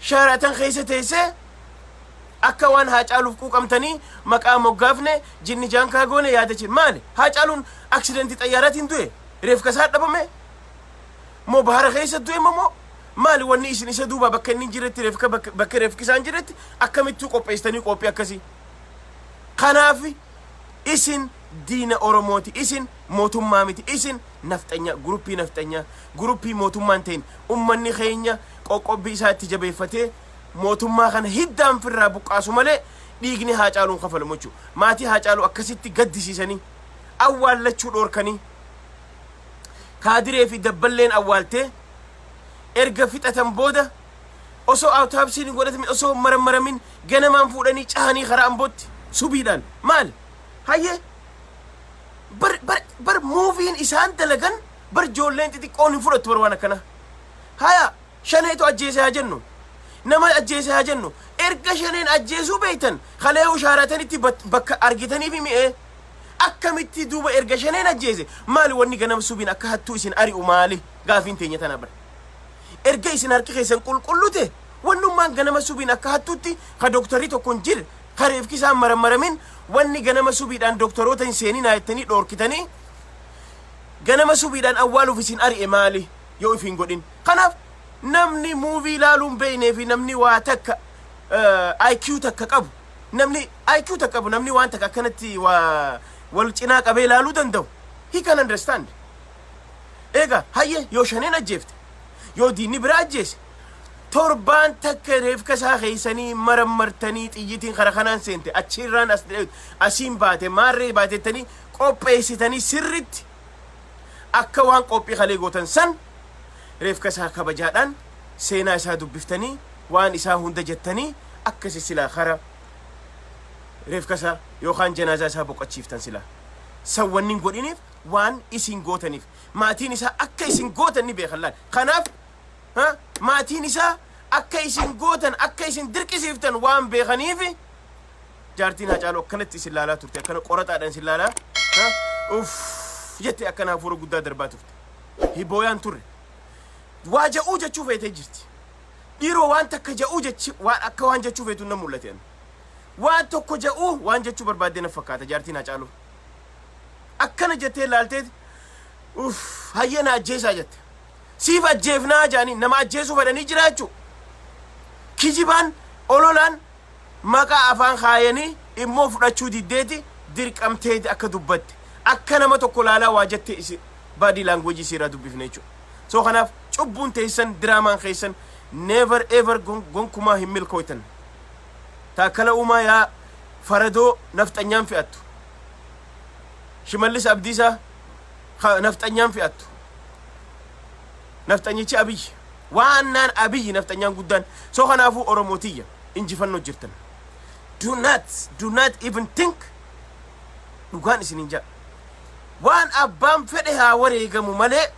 Shaaratan keessa teessee Akka waan Haacaaluuf quuqamtanii maqaa moggaafne, jinni jaankaa goone yaadachi maali? Haacaaluun accident xayyaaraatiin du'e, reefka isaa dhabame moo, bahara keessa du'e moo maali? Wanni isin isa duuba bakka inni hin jirretti, reefka bakka reefki isaan jirretti akkamittuu qopheessitanii qophii akkasii? Kanaaf isin diina Oromooti, isin mootummaa miti, isin nafxanya, guruppii nafxanyaa, guruppii mootummaan ta'in. Ummanni keenya qoqqobbii isaa itti jabeeffatee mootummaa kana hiddaan firraa buqqaasu malee dhiigni Haacaaluun kafalamu jechuudha. Maatii Haacaaluu akkasitti gaddisiisanii awwaallachuu dhoorkanii, kaadiree fi dabballeen awwaaltee erga fixatan booda, osoo autopsy-n hin godhatamin, osoo marammaramin, ganamaan fuudhanii cahanii karaa Ambootti subiidhaan maali? Hayyee, bar bar bar movie-n isaan dalagan bar ijoolleen xixiqqoon hin fudhattu bar waan akkana. Haya, Shaneetu ajjeese haa jennu, nama ajjeese haa jennu. Erga Shaneen ajjeesuu beektan, kalee ushaaratanitti bakka argitaniif mi'ee akkamitti duuba erga Shaneen ajjeese maali wanni ganama subiin akka hattuu isin ari'u maali? Gaafiin teenya tana bara. Erga isin harki keessan qulqullute, wannummaan ganama subiin akka hattuutti ka dooktarri tokko hin jirre, ka reefki isaan marammaramin, wanni ganama subiidhaan dooktaroota hin seeninaa jettanii dhoorkitanii ganama subiidhaan awwaaluuf isin ari'e maali yoo if hin godhin? Kanaaf namni movie ilaaluun beeknee fi namni waa takka IQ takka qabu, namni IQ takka qabu, namni waan takka akkanatti waa wal cinaa qabee ilaaluu danda'u, he can understand. Egaa hayyee, yoo Shaneen ajjeefte, yoo diinni biraa ajjeese, torbaan takka reefka isaa keeysanii marammartanii, xiyyitiin kara kanaan seente, achirraan as asiin baate, maarree baatettanii qopheessitanii, sirritti akka waan qophii kalee gootan san, reefka isaa kabajaadhaan seenaa isaa dubbiftanii, waan isaa hunda jettanii, akkasi silaa kara reefka isaa yookaan janaazaa isaa boqochiiftan. Silaa san wanni hin godhiniif waan isin gootaniif maatiin isaa akka isin gootan ni beekan laal. Kanaaf maatiin isaa akka isin gootan, akka isin dirqisiiftan waan beekaniif, jaartiin Hacaaluu akkanatti isin laalaa turte, akkana qoraxaadhaan isin laalaa, uff jette, akkana hafuura guddaa darbaa turte. Hibooyaan turre waa ja'uu jechuu feetee jirti. Dhiiroo, waan takka ja'uu jechi, waan akka waan jechuu feetu na mul'ate. Waan tokko ja'uu, waan jechuu barbaadde na fakkaata. Jaartiin Hacaaluu akkana jettee laalteet, uff, hayyee, na ajjeesaa jette. Siif ajjeefnaa jaanii nama ajjeesuu fedhanii jiraachuu kijibaan ololaan maqaa afaan kaayanii immoo fudhachuu diddeeti, dirqamteeti akka dubbatte, akka nama tokko laalaa waa jette isi body language isiirraa dubbifne jechuudha. So kanaaf cubbuun teessan, diraamaan keessan never ever, gonkumaa hin milkooytan. Taakkala Uumaa, yaa faradoo nafxanyaan fe'attu. Shimallis Abdiisaa, nafxanyaan fe'attu. Nafxanyichi Abiyyi. Waan naan Abiyyi nafxanyaan guddaan. So kanaafuu Oromootiyya, injifannoo jirtan. Do not even think, dhugaan isinin jedha. Waan abbaan fedhe haa wareegamu malee,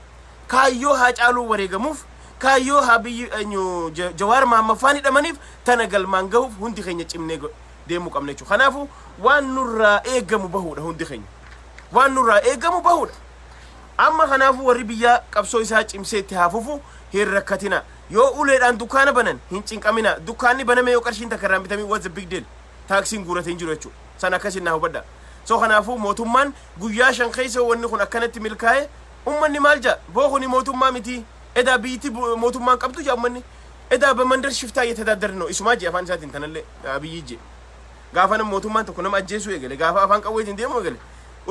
kaayyoo Haacaaluu wareegamuuf, kaayyoo haa biyyi eenyu Jawaar Mahammaffaan hidhamaniif, tana galmaan gahuuf hundi keenya cimnee deemuu qabna jechuudha. Kanaafuu waan nurraa eegamu bahuudha hundi keenya. Waan nurraa eegamu bahuudha. Amma kanaafuu warri biyyaa qabsoo isaa cimsee itti haa fufu, hin rakkatina. Yoo uleedhaan dukkaana banan hin cinqamina. Dukkaanni baname yoo qarshiin takka irraa hin bitamin, what's the big deal? Taaksiin guuratee hin jiru jechuudha. San akkasin naa hubadha. So kanaafuu mootummaan guyyaa 5 keessa wanni kun akkanatti milkaa'e, ummanni maal jedha? Boo, kuni mootummaa miti. Edaa biyyatti mootummaan qabdu jedha ummanni. Edaa በመንደር ሽፍታ እየተዳደርን ነው isumaa jee afaan isaatiin tanallee Abiyyi jee. Gaafa nama mootummaan tokko nama ajjeesuu eegale, gaafa afaan qawweetiin deemuu eegale,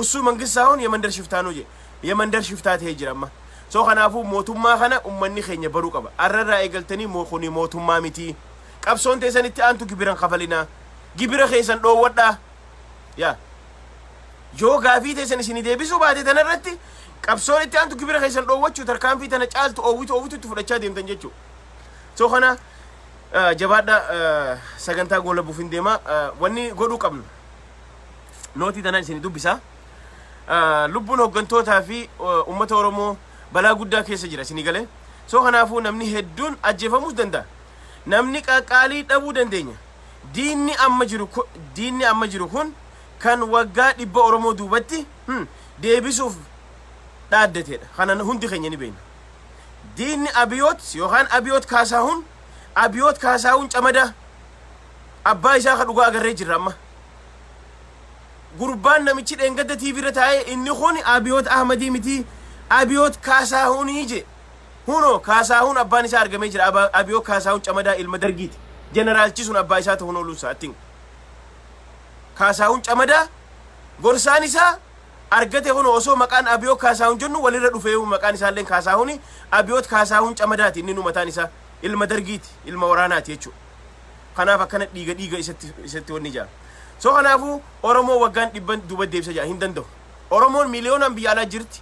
እሱ መንግስት ሳይሆን የመንደር ሽፍታ ነው jee. የመንደር ሽፍታ ta'ee jira amma. So kanaafuu mootummaa kana ummanni keenya baruu qaba. Arrarraa eegaltanii kuni mootummaa miti. Qabsoon teessan itti aantu gibiran kafalinaa. Gibira keessan dhoowwadhaa. Yaa, yoo gaafii teessan isinii deebisuu baate, tanarratti qabsoon itti aantu gibira keessan dhoowwachuu, tarkaanfii tana caaltu oowwitu oowwitu itti fudhachaa deemtan jechuudha. So kana jabaadha, sagantaa goolabuuf hin deema. Wanni godhuu qabnu nootii tanaan isinii dubbisaa. Lubbuun hooggantootaa fi uummata Oromoo balaa guddaa keessa jira isinii galee. So kanaafuu namni hedduun ajjeefamuus danda'a. Namni qaqqaalii dhabuu dandeenya. Diinni amma jiru kun kan waggaa 100 Oromoo duubatti deebisuuf dhaaddateedha. Kana hundi keenya ni beekna. Diinni Abiyoot yookaan Abiyoot Kaasaahun, Abiyoot Kaasaahun Camadaa, Abbaa isaa ka dhugaa agarree jirra amma. Gurbaan namichi dheengadda TV irra taa'ee, "Inni kun Abiyoot Ahmadii miti, Abiyoot Kaasaahunii," je. Hunoo Kaasaahuun abbaan isaa argamee jira. Abiyoot Kaasaahun Camadaa ilma Dargiiti. Jeneraalchi sun abbaa isaa ta'uun ooluunsaa ittiin. Kaasaahun Camadaa gorsaan isaa argate. Kun osoo maqaan Abiyoot Kaasaahun jennu walirra dhufee, maqaan isaallee Kaasaahuni, Abiyoot Kaasaahun Camadaati. Inni nu mataan isaa ilma Dargiiti, ilma waraanaati jechuudha. Kanaaf akkana dhiiga dhiiga isatti wanni jaa. So kanaafuu Oromoo waggaan 100 duuba deebisa jaa hin danda'u. Oromoon miiliyoonaan biyya alaa jirti.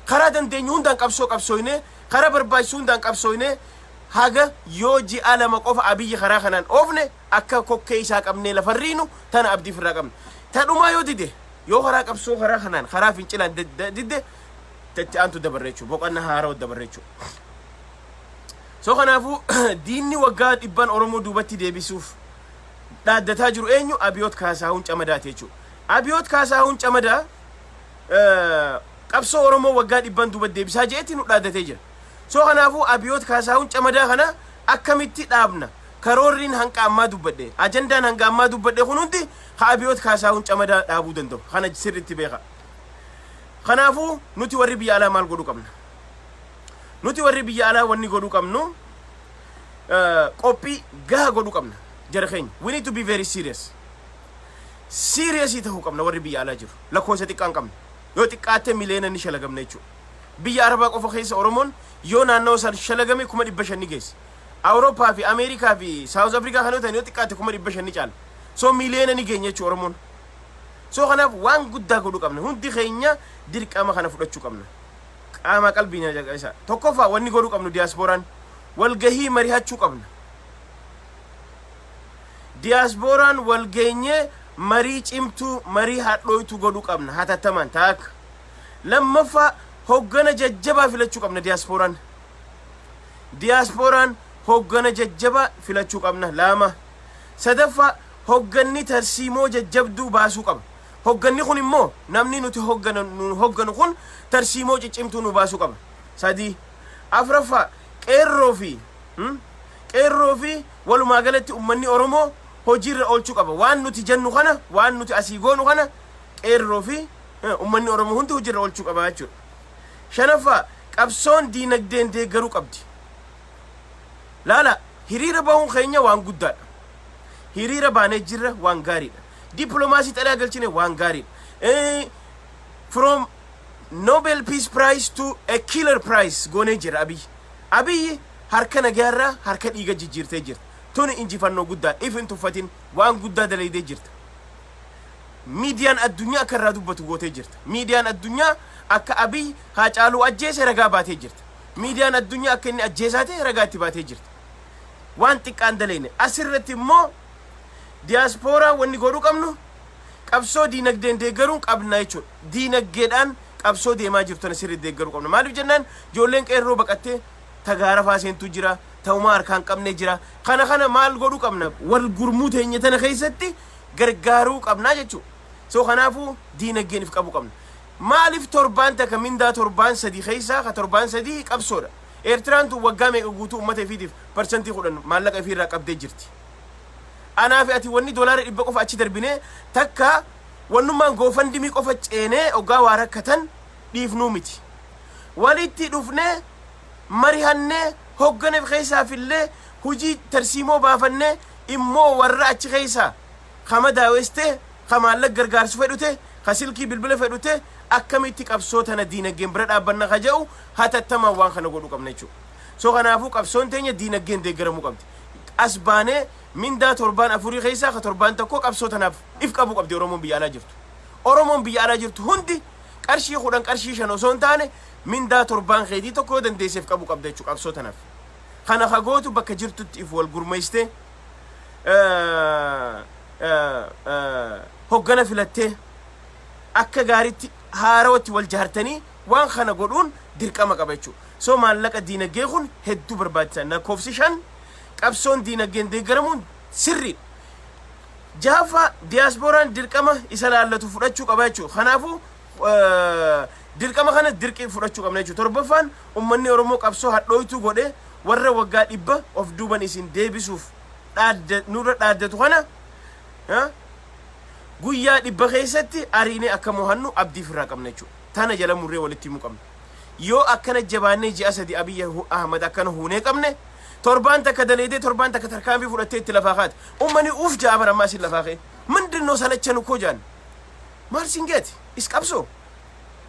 Karaa dandeenyu hundaan qabsoo qabsooyne, karaa barbaachisu hundaan qabsooyne, haga yoo ji'a 2 qofa Abiyyi karaa kanaan oofne, akka kokkee isaa qabnee lafarriinu tana abdii ofirraa qabna. Tadhumaa yoo dide, yoo karaa qabsoo karaa kanaan karaa fincilaan didde, itti aantu dabarre jechuudha. Boqonnaa haarawaa dabarre jechuudha. So kanaafuu diinni waggaa 100n Oromoo duubatti deebisuuf dhaaddataa jiru eenyu? Abiyoot Kaasaahun Camadaati jechuudha. Abiyoot Kaasaahun Camadaa qabsoo Oromoo waggaa 100n duubatti deebisaa jeetti nu dhaaddatee jira. So kanaafuu Abiyoot Kaasaahun Camadaa kana akkamitti dhaabna? Karoorriin hanga ammaa dubbadhe, ajandaan hanga ammaa dubbadhe kun hundi ha Abiyoot Kaasaahun Camadaa dhaabuu danda'u. Kana sirriitti beeka. Kanaafuu nuti warri biyya alaa maal godhuu qabna? Nuti warri biyya alaa wanni godhuu qabnu, qophii gaha godhuu qabna. Jara keenya, we need to be very serious. Serious ta'uu qabna warri biyya alaa jiru. Lakkoofsa xiqqaan qabna. Yoo xiqqaatte miliyoona ni shalagamna jechuudha. Biyya Arabaa qofa keessa Oromoon yoo naannoo san shalagame 500,000 ni geessa. Awurooppaa fi Ameerikaa fi South Africa kan yoo ta'an, yoo xiqqaate 500,000 ni caala. So miliyoona ni geenya jechuudha Oromoon. So kanaaf waan guddaa godhuu qabna. Hundi keenya dirqama kana fudhachuu qabna. Qaama qalbii isa. Tokkoffaa, wanni godhuu qabnu, diyaaspooraan walgahii marihachuu qabna. Diyaaspooraan walgeenyee marii cimtuu, marii hadhooytuu godhuu qabna hatattamaan. Taakka. Lammaffaa, hoggana jajjabaa filachuu qabna diyaaspooraan. Diyaaspooraan hoggana jajjabaa filachuu qabna, lama. Sadaffaa, hogganni tarsiimoo jajjabduu baasuu qaba. Hogganni kun immoo, namni nuti hogganu, nu hogganu kun tarsiimoo ciccimtuu nu baasuu qaba. Sadii. Afraffaa, qeerroo fi walumaa galatti ummanni Oromoo hojiirra oolchuu qaba. Waan nuti jennu kana, waan nuti asii goonu kana, qeerroo fi ummanni Oromoo hundi hojiirra oolchuu qaba jechuudha. Shanaffaa, qabsoon diinagdeen deeggaruu qabdi. Laala, hiriira bahuun keenya waan guddaadha. Hiriira baanee jirra, waan gaariidha. Dippiloomaasii xalaa galchine, waan gaariidha. From Nobel Peace Prize to a Killer Prize goonee jira Abiyyi. Abiyyi harka nagaarraa harka dhiiga jijjiirtee jirta. Tuni injifannoo guddaa, if hin tuffatin, waan guddaa dalaydee jirta. Miidiyaan addunyaa akka irraa dubbatu gootee jirta. Miidiyaan addunyaa akka Abiy Haacaaluu ajjeese ragaa baatee jirta. Miidiyaan addunyaa akka inni ajjeesaa ta'e ragaa itti baatee jirta. Waan xiqqaan dalayne. Asirratti immoo diyaaspooraa wanni godhuu qabnu, qabsoo diinagdeen deeggaruun qabna jechuudha. Diinagdeedhaan qabsoo deemaa jirtu tana sirriitti deeggaruu qabna. Maaliif jennaan, ijoolleen qeerroo baqattee tagaara faa seentu jira, ta'umaa harkaan qabne jira. Kana maal godhuu qabna? Wal gurmuu teenya tana keessatti gargaaruu qabna jechuudha. So kanaafuu diinagdeen if qabuu qabna. Maaliif torbaan takka mindaa torbaan 3 keessaa ka torbaan 3 qabsoodha? Eertiraan tun waggaa meeqa guutuu uummata ifiitiif 10% maallaqa ifiirraa qabdee jirti. Anaa fi ati wanni $100 qofa achi darbinee, takka wannummaan GoFundMe qofa ceenee oggaa waa rakkatan dhiifnuu miti. Walitti dhufnee marihannee, hogganeef keessaafillee hujii tarsiimoo baafannee, immoo warra achi keessaa kama daawwestee, ka maallaqa gargaarsu fedhute, ka silkii bilbila fedhute, akkamitti qabsoo tana diinagdeen bira dhaabbanna ka jedhu hatattamaan waan kana godhuu qabna jechuudha. So kanaafuu qabsoon teenya diinagdeen deeggaramuu qabdi. As baanee mindaa torbaan 4 keessaa ka torbaan 1 qabsoo tanaaf if qabuu qabdi Oromoon biyya alaa jirtu. Oromoon biyya alaa jirtu hundi qarshii 10, qarshii 5 osoo hin taane, mindaa torbaan keetii 1 yoo dandeesseef qabuu qabda jechuudha qabsoo tanaaf. Kana ka gootu bakka jirtutti if wal gurmeessitee, hoggana filattee, akka gaariitti haarawatti wal jaartanii waan kana godhuun dirqama qaba jechuudha. So maallaqa diinagdee kun hedduu barbaachisaa. Lakkoofsi 5, qabsoon diinagdeen deeggaramuun sirriidha. Jahaffaa, diyaaspooraan dirqama isa laallatu fudhachuu qaba jechuudha. Kanaafuu dirqama kana dirqii fudhachuu qabna jechuudha. Torbaffaan, uummanni Oromoo qabsoo hadhooytuu godhee warra waggaa 100 of duuban isin deebisuuf Nurra dhaaddatu kana guyyaa 100 keessatti ariinee akka mohannu abdii ofirraa qabna jechuudha. Tana jala murree walitti himuu qabna. Yoo akkana jabaannee ji'a 3 Abiyyi Ahmad akkana huunee qabne, torbaan takka daleedee, torbaan takka tarkaanfii fudhattee itti lafaa kaate. Ummani uuf ja'a bara ammaa isin lafaa ka'e. ምንድን ነው ሰለቸን እኮ jaan. Maal sin geeti? Is qabsoo.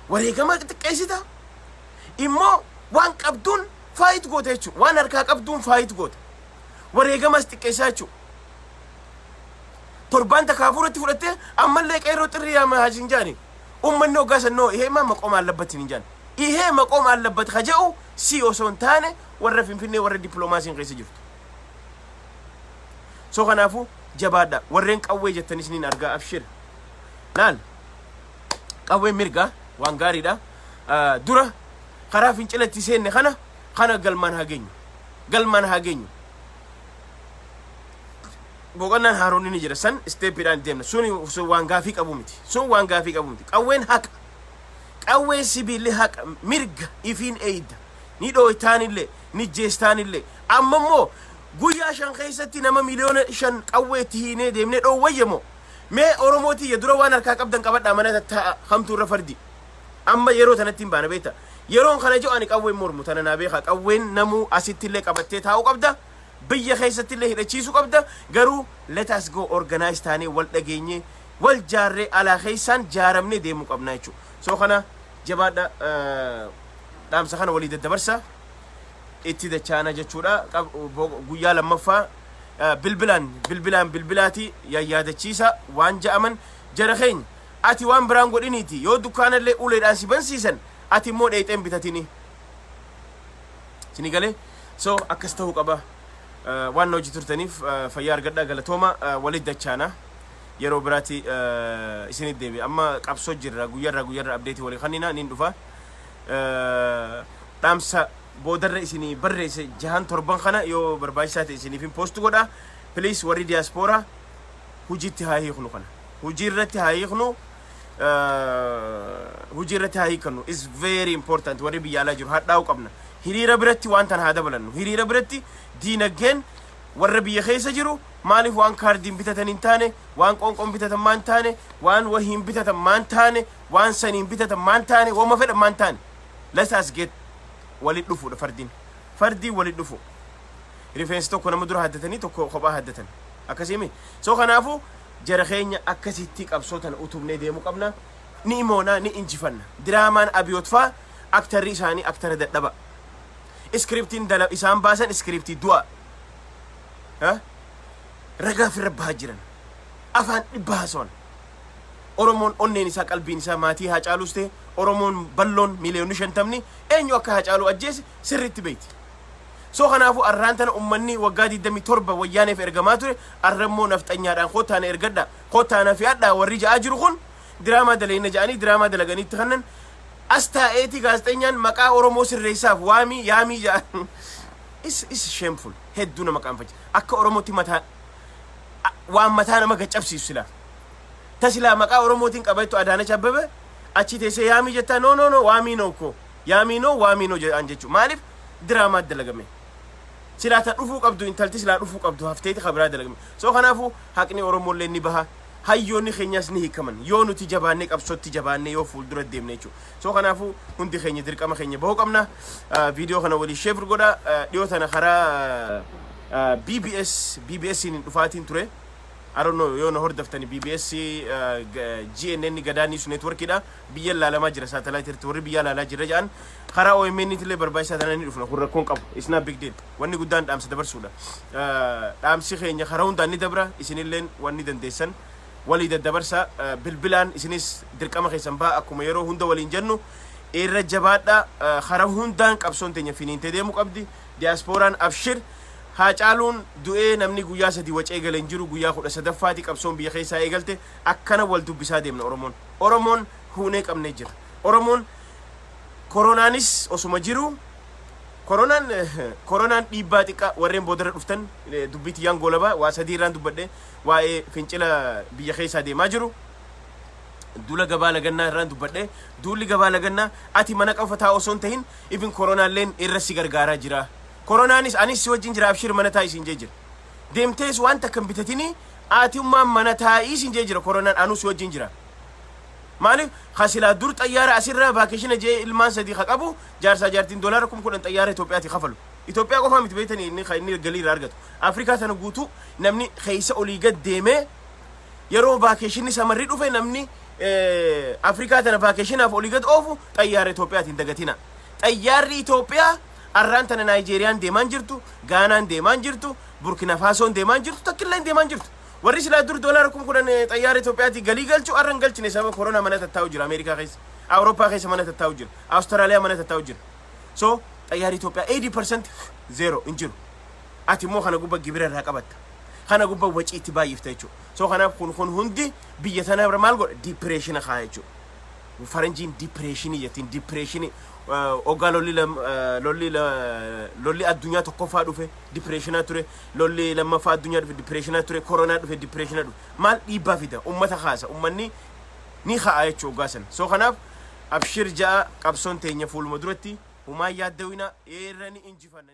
Wareegama xiqqeessita. Immoo waan qabduun fight goota jechuudha. Waan harkaa qabduun fight goota. Wareegamas xiqqeessaa jechuudha. Torbaan takka hafuuratti fudhattee ammallee qeerroo xirrii yaama hajin jaani. Ummanni hoggaa sannoo ይሄማ መቆም አለበት hin jaan. ይሄ መቆም አለበት ka jedhu si osoo hin taane warra Finfinnee, warra dippiloomaasiin keessa jirtu. So kanaafuu jabaadha. Warreen qawwee jettanis niin argaa, abshir. Laal, qawween mirgaa waan gaariidha. Dura karaa fincilatti seenne kana galmaan haa geenyu. Galmaan haa geenyu. Boqonnaan haaroonni ni jira, san step iidhaan deemna. Sun waan gaafii qabu miti. Sun waan gaafii qabu miti. Qawween haqa. Qawween sibiilli haqa, mirga ifiin eeyda. Ni dhooytaanillee, ni jeestaanillee. Amma immoo guyyaa 5 keessatti nama miliyoona 5 qawwee itti hiinee deemnee dhoowwayya moo? Mee Oromootiyya, dura waan harkaa qabdan qabadhaa, mana tattaa'a, hamtuu irra fardi. Amma yeroo tanatti hin baana beekta. Yeroon kana jiru ani qawween mormu tana naa beeka. Qawween namuu asitti illee qabattee taa'uu qabda. Biyya keessatti illee hidhachiisuu qabda. Garuu let us go organize taanee, wal dhageenyee, wal jaarree, alaa keessaan jaaramnee deemuu qabna jechuudha. So kana jabaadha, dhaamsa kana walii daddabarsa. Itti dachaana jechuudha. Guyyaa lammaffaa bilbilaan bilbilaan bilbilaati yaadachiisa waan ja'aman jara keenya. Ati waan biraan godhiniiti, yoo dukkaanallee uleedhaan si bansiisan, ati immoo dheexeen bitatini. Sini galee? So akkas ta'uu qaba. Waan na hojii turtaniif fayyaa argadhaa, galatooma, walit dachaana. Yeroo biraatti isinit deebi. Amma qabsoo jirra, guyyaarraa guyyaarraa update ii walii kannina nin dhufa. Dhaamsa boodarra isinii barreesse jahan torban kana yoo barbaachisaa ta'e isiniif hin post godha. Please, warri diyaaspoora, hujiitti haa hiiknu kana. Hujii irratti haa hiiknu. Hujii irratti haa hiikannu is very important. Warri biyya alaa jiru hadhaa'uu qabna. Hiriira biratti waan tana haa dabalannu. Hiriira biratti diinagdeen warra biyya keessa jiru maaliif waan kaardiin bitatan hin taane, waan qoonqoon bitatan maan taane, waan wahiin bitatan maan taane, waan saniin bitatan maan taane, wama fedhan maan taane? Let us get walit dhufuudha. Fardiin fardiin walit dhufu, rifeensi tokko nama dura haddatanii, tokko kophaa haddatan akkasiimi. So kanaafuu jara keenya, akkasitti qabsoo tana utubnee deemuu qabna. Ni imoonaa, ni injifanna. Diraamaan Abiyoot faa actor ri isaanii actor a dadhaba. Script iin dala isaan baasan script ii du'a. Ragaa firra bahaa jiran, afaan dhibba haasawan. Oromoon onneen isaa, qalbiin isaa maatii Haacaaluus ta'e, Oromoon balloon miliyoonni 50 eenyu akka Haacaaluu ajjeese sirriitti beekti. So kanaafuu arraan tana ummanni waggaa 27 wayyaaneef ergamaa ture, arrammoo nafxanyaadhaan kootaana ergadha, kootaana fi'adha warri ja'aa jiru kun, diraamaa daleena ja'anii diraamaa dalaganiitti kannan as taa'eeti gaazexenyaan maqaa Oromoo sirreessaaf waamii yaamii ja'an is shameful. Hedduu nama qaanfacha. Akka Oromootti mataa waan mataa nama gaccabsiisu silaa. Tasilaa maqaa Oromootiin qabattu Adaanach Abbebe achi teessee yaamii jettaa, no, no, no, waamii no ko yaamii no, waamii no jedhan jechuudha. Maaliif diraamaa dalagame? Silaa ta dhufuu qabdu, intalti silaa dhufuu qabdu hafteeti kabiraa dalagame. So kanaafuu haqni Oromollee ni baha. Hayyoonni keenyas ni hiikaman yoo nuti jabaannee, qabsootti jabaannee, yoo fuuldura deemne jechuudha. So kanaafuu hundi keenya dirqama keenya bahuu qabna. Viidiyoo kana walii share godha. Dhiyoo tana karaa BBS BBS hin dhufaatiin ture. I don't know yoo na hordoftani, BBS GNN, Gadaa News Networkidha. Biyya ilaalamaa jira, satellite irratti warri biyya ilaalaa jira jedhan. Karaa OMN illee barbaachisaa taanaan ni dhufna. Kun rakkoon qabu. It's not big deal. Wanni guddaan dhaamsa dabarsuudha. Dhaamsi keenya karaa hundaan ni dabra. Isinilleen wanni dandeessan walii daddabarsa. Bilbilaan isinis dirqama keessan ba'a. Akkuma yeroo hunda waliin jennu, irra jabaadha. Karaa hundaan qabsoon teenya finiintee deemuu qabdi. Diyaaspooraan abshir. Haacaaluun du'ee namni guyyaa 3 wacee galee hin jiru. Guyyaa 13ffaati qabsoon biyya keessaa eegalte. Akkana wal dubbisaa deemna. Oromoon, Oromoon huunee qabnee jira. Oromoon koronaanis osuma jiru, koronaan dhiibbaa xiqqaa warreen boodarra dhuftan dubbii tiyyaan goolabaa waa sadii irraan dubbadhe. Waa'ee fincila biyya keessaa deemaa jiru, duula gabaa lagannaa irraan dubbadhe. Duulli gabaa lagannaa ati mana qofa taa'u osoo hin tahin, ifin koronaalleen irra si gargaaraa jira. Koronaanis anis si wajjin jira, abshir, mana taa isin jee jira. Deemtees waan takka hin bitatinii, aatummaan mana taa'ii sin jee jira. Koronaan anus wajjin jira. Maaliif kasilaa dur xayyaara asirraa vacation jee ilmaan sadii ka qabu, jaarsaa jaartiin doolaara 10,000 xayyaara Itoophiyaati kafalu. Itoophiyaa qofaa miti beektanii, inni kan inni galii irraa argatu. Afrikaa tana guutuu namni keessa olii gad deemee yeroo vacationni summerri dhufe, namni Afrikaa tana vacationaaf olii gad oofu xayyaara Itoophiyaatiin dagatina. Xayyaarri Itoophiyaa arraan tana Naayijeeriyaan deemaan jirtu, Gaanaan deemaan jirtu, Burkina Faasoon deemaan jirtu, takkillee deemaan jirtu. Warri silaa dur doolaara 10,000 xayyaara Itoophiyaatii galii galchu arran galchine. Sababa koronaa mana tattaa'u jira. Ameerikaa keessa, Awurooppaa keessa mana tattaa'u jira, Awustiraaliyaa mana tattaa'u jira. So xayyaarri Itoophiyaa 80% zero, hin jiru. Ati immoo kana gubba gibira irraa qabatta. Kana gubba wacii itti baay'ifta jechuudha. So kanaaf kun hundi biyya tana irra maal godha? Depressiona kaaya jechuudha. Faranjiin depressionii jettiin. Depressionii hoggaa lolli addunyaa tokkoffaa dhufe depressionaa ture, lolli lammaffaa addunyaa dhufe depressionaa ture, koronaa dhufe depressionaa dhufe. Maal dhiibbaa fida? Ummata kaasa, ummanni ni ka'a jechuu hoggaa sana. So kanaaf abshir ja'a, qabsoon teenya fuuluma duratti, humaan yaaddawina eerra ni injifanna.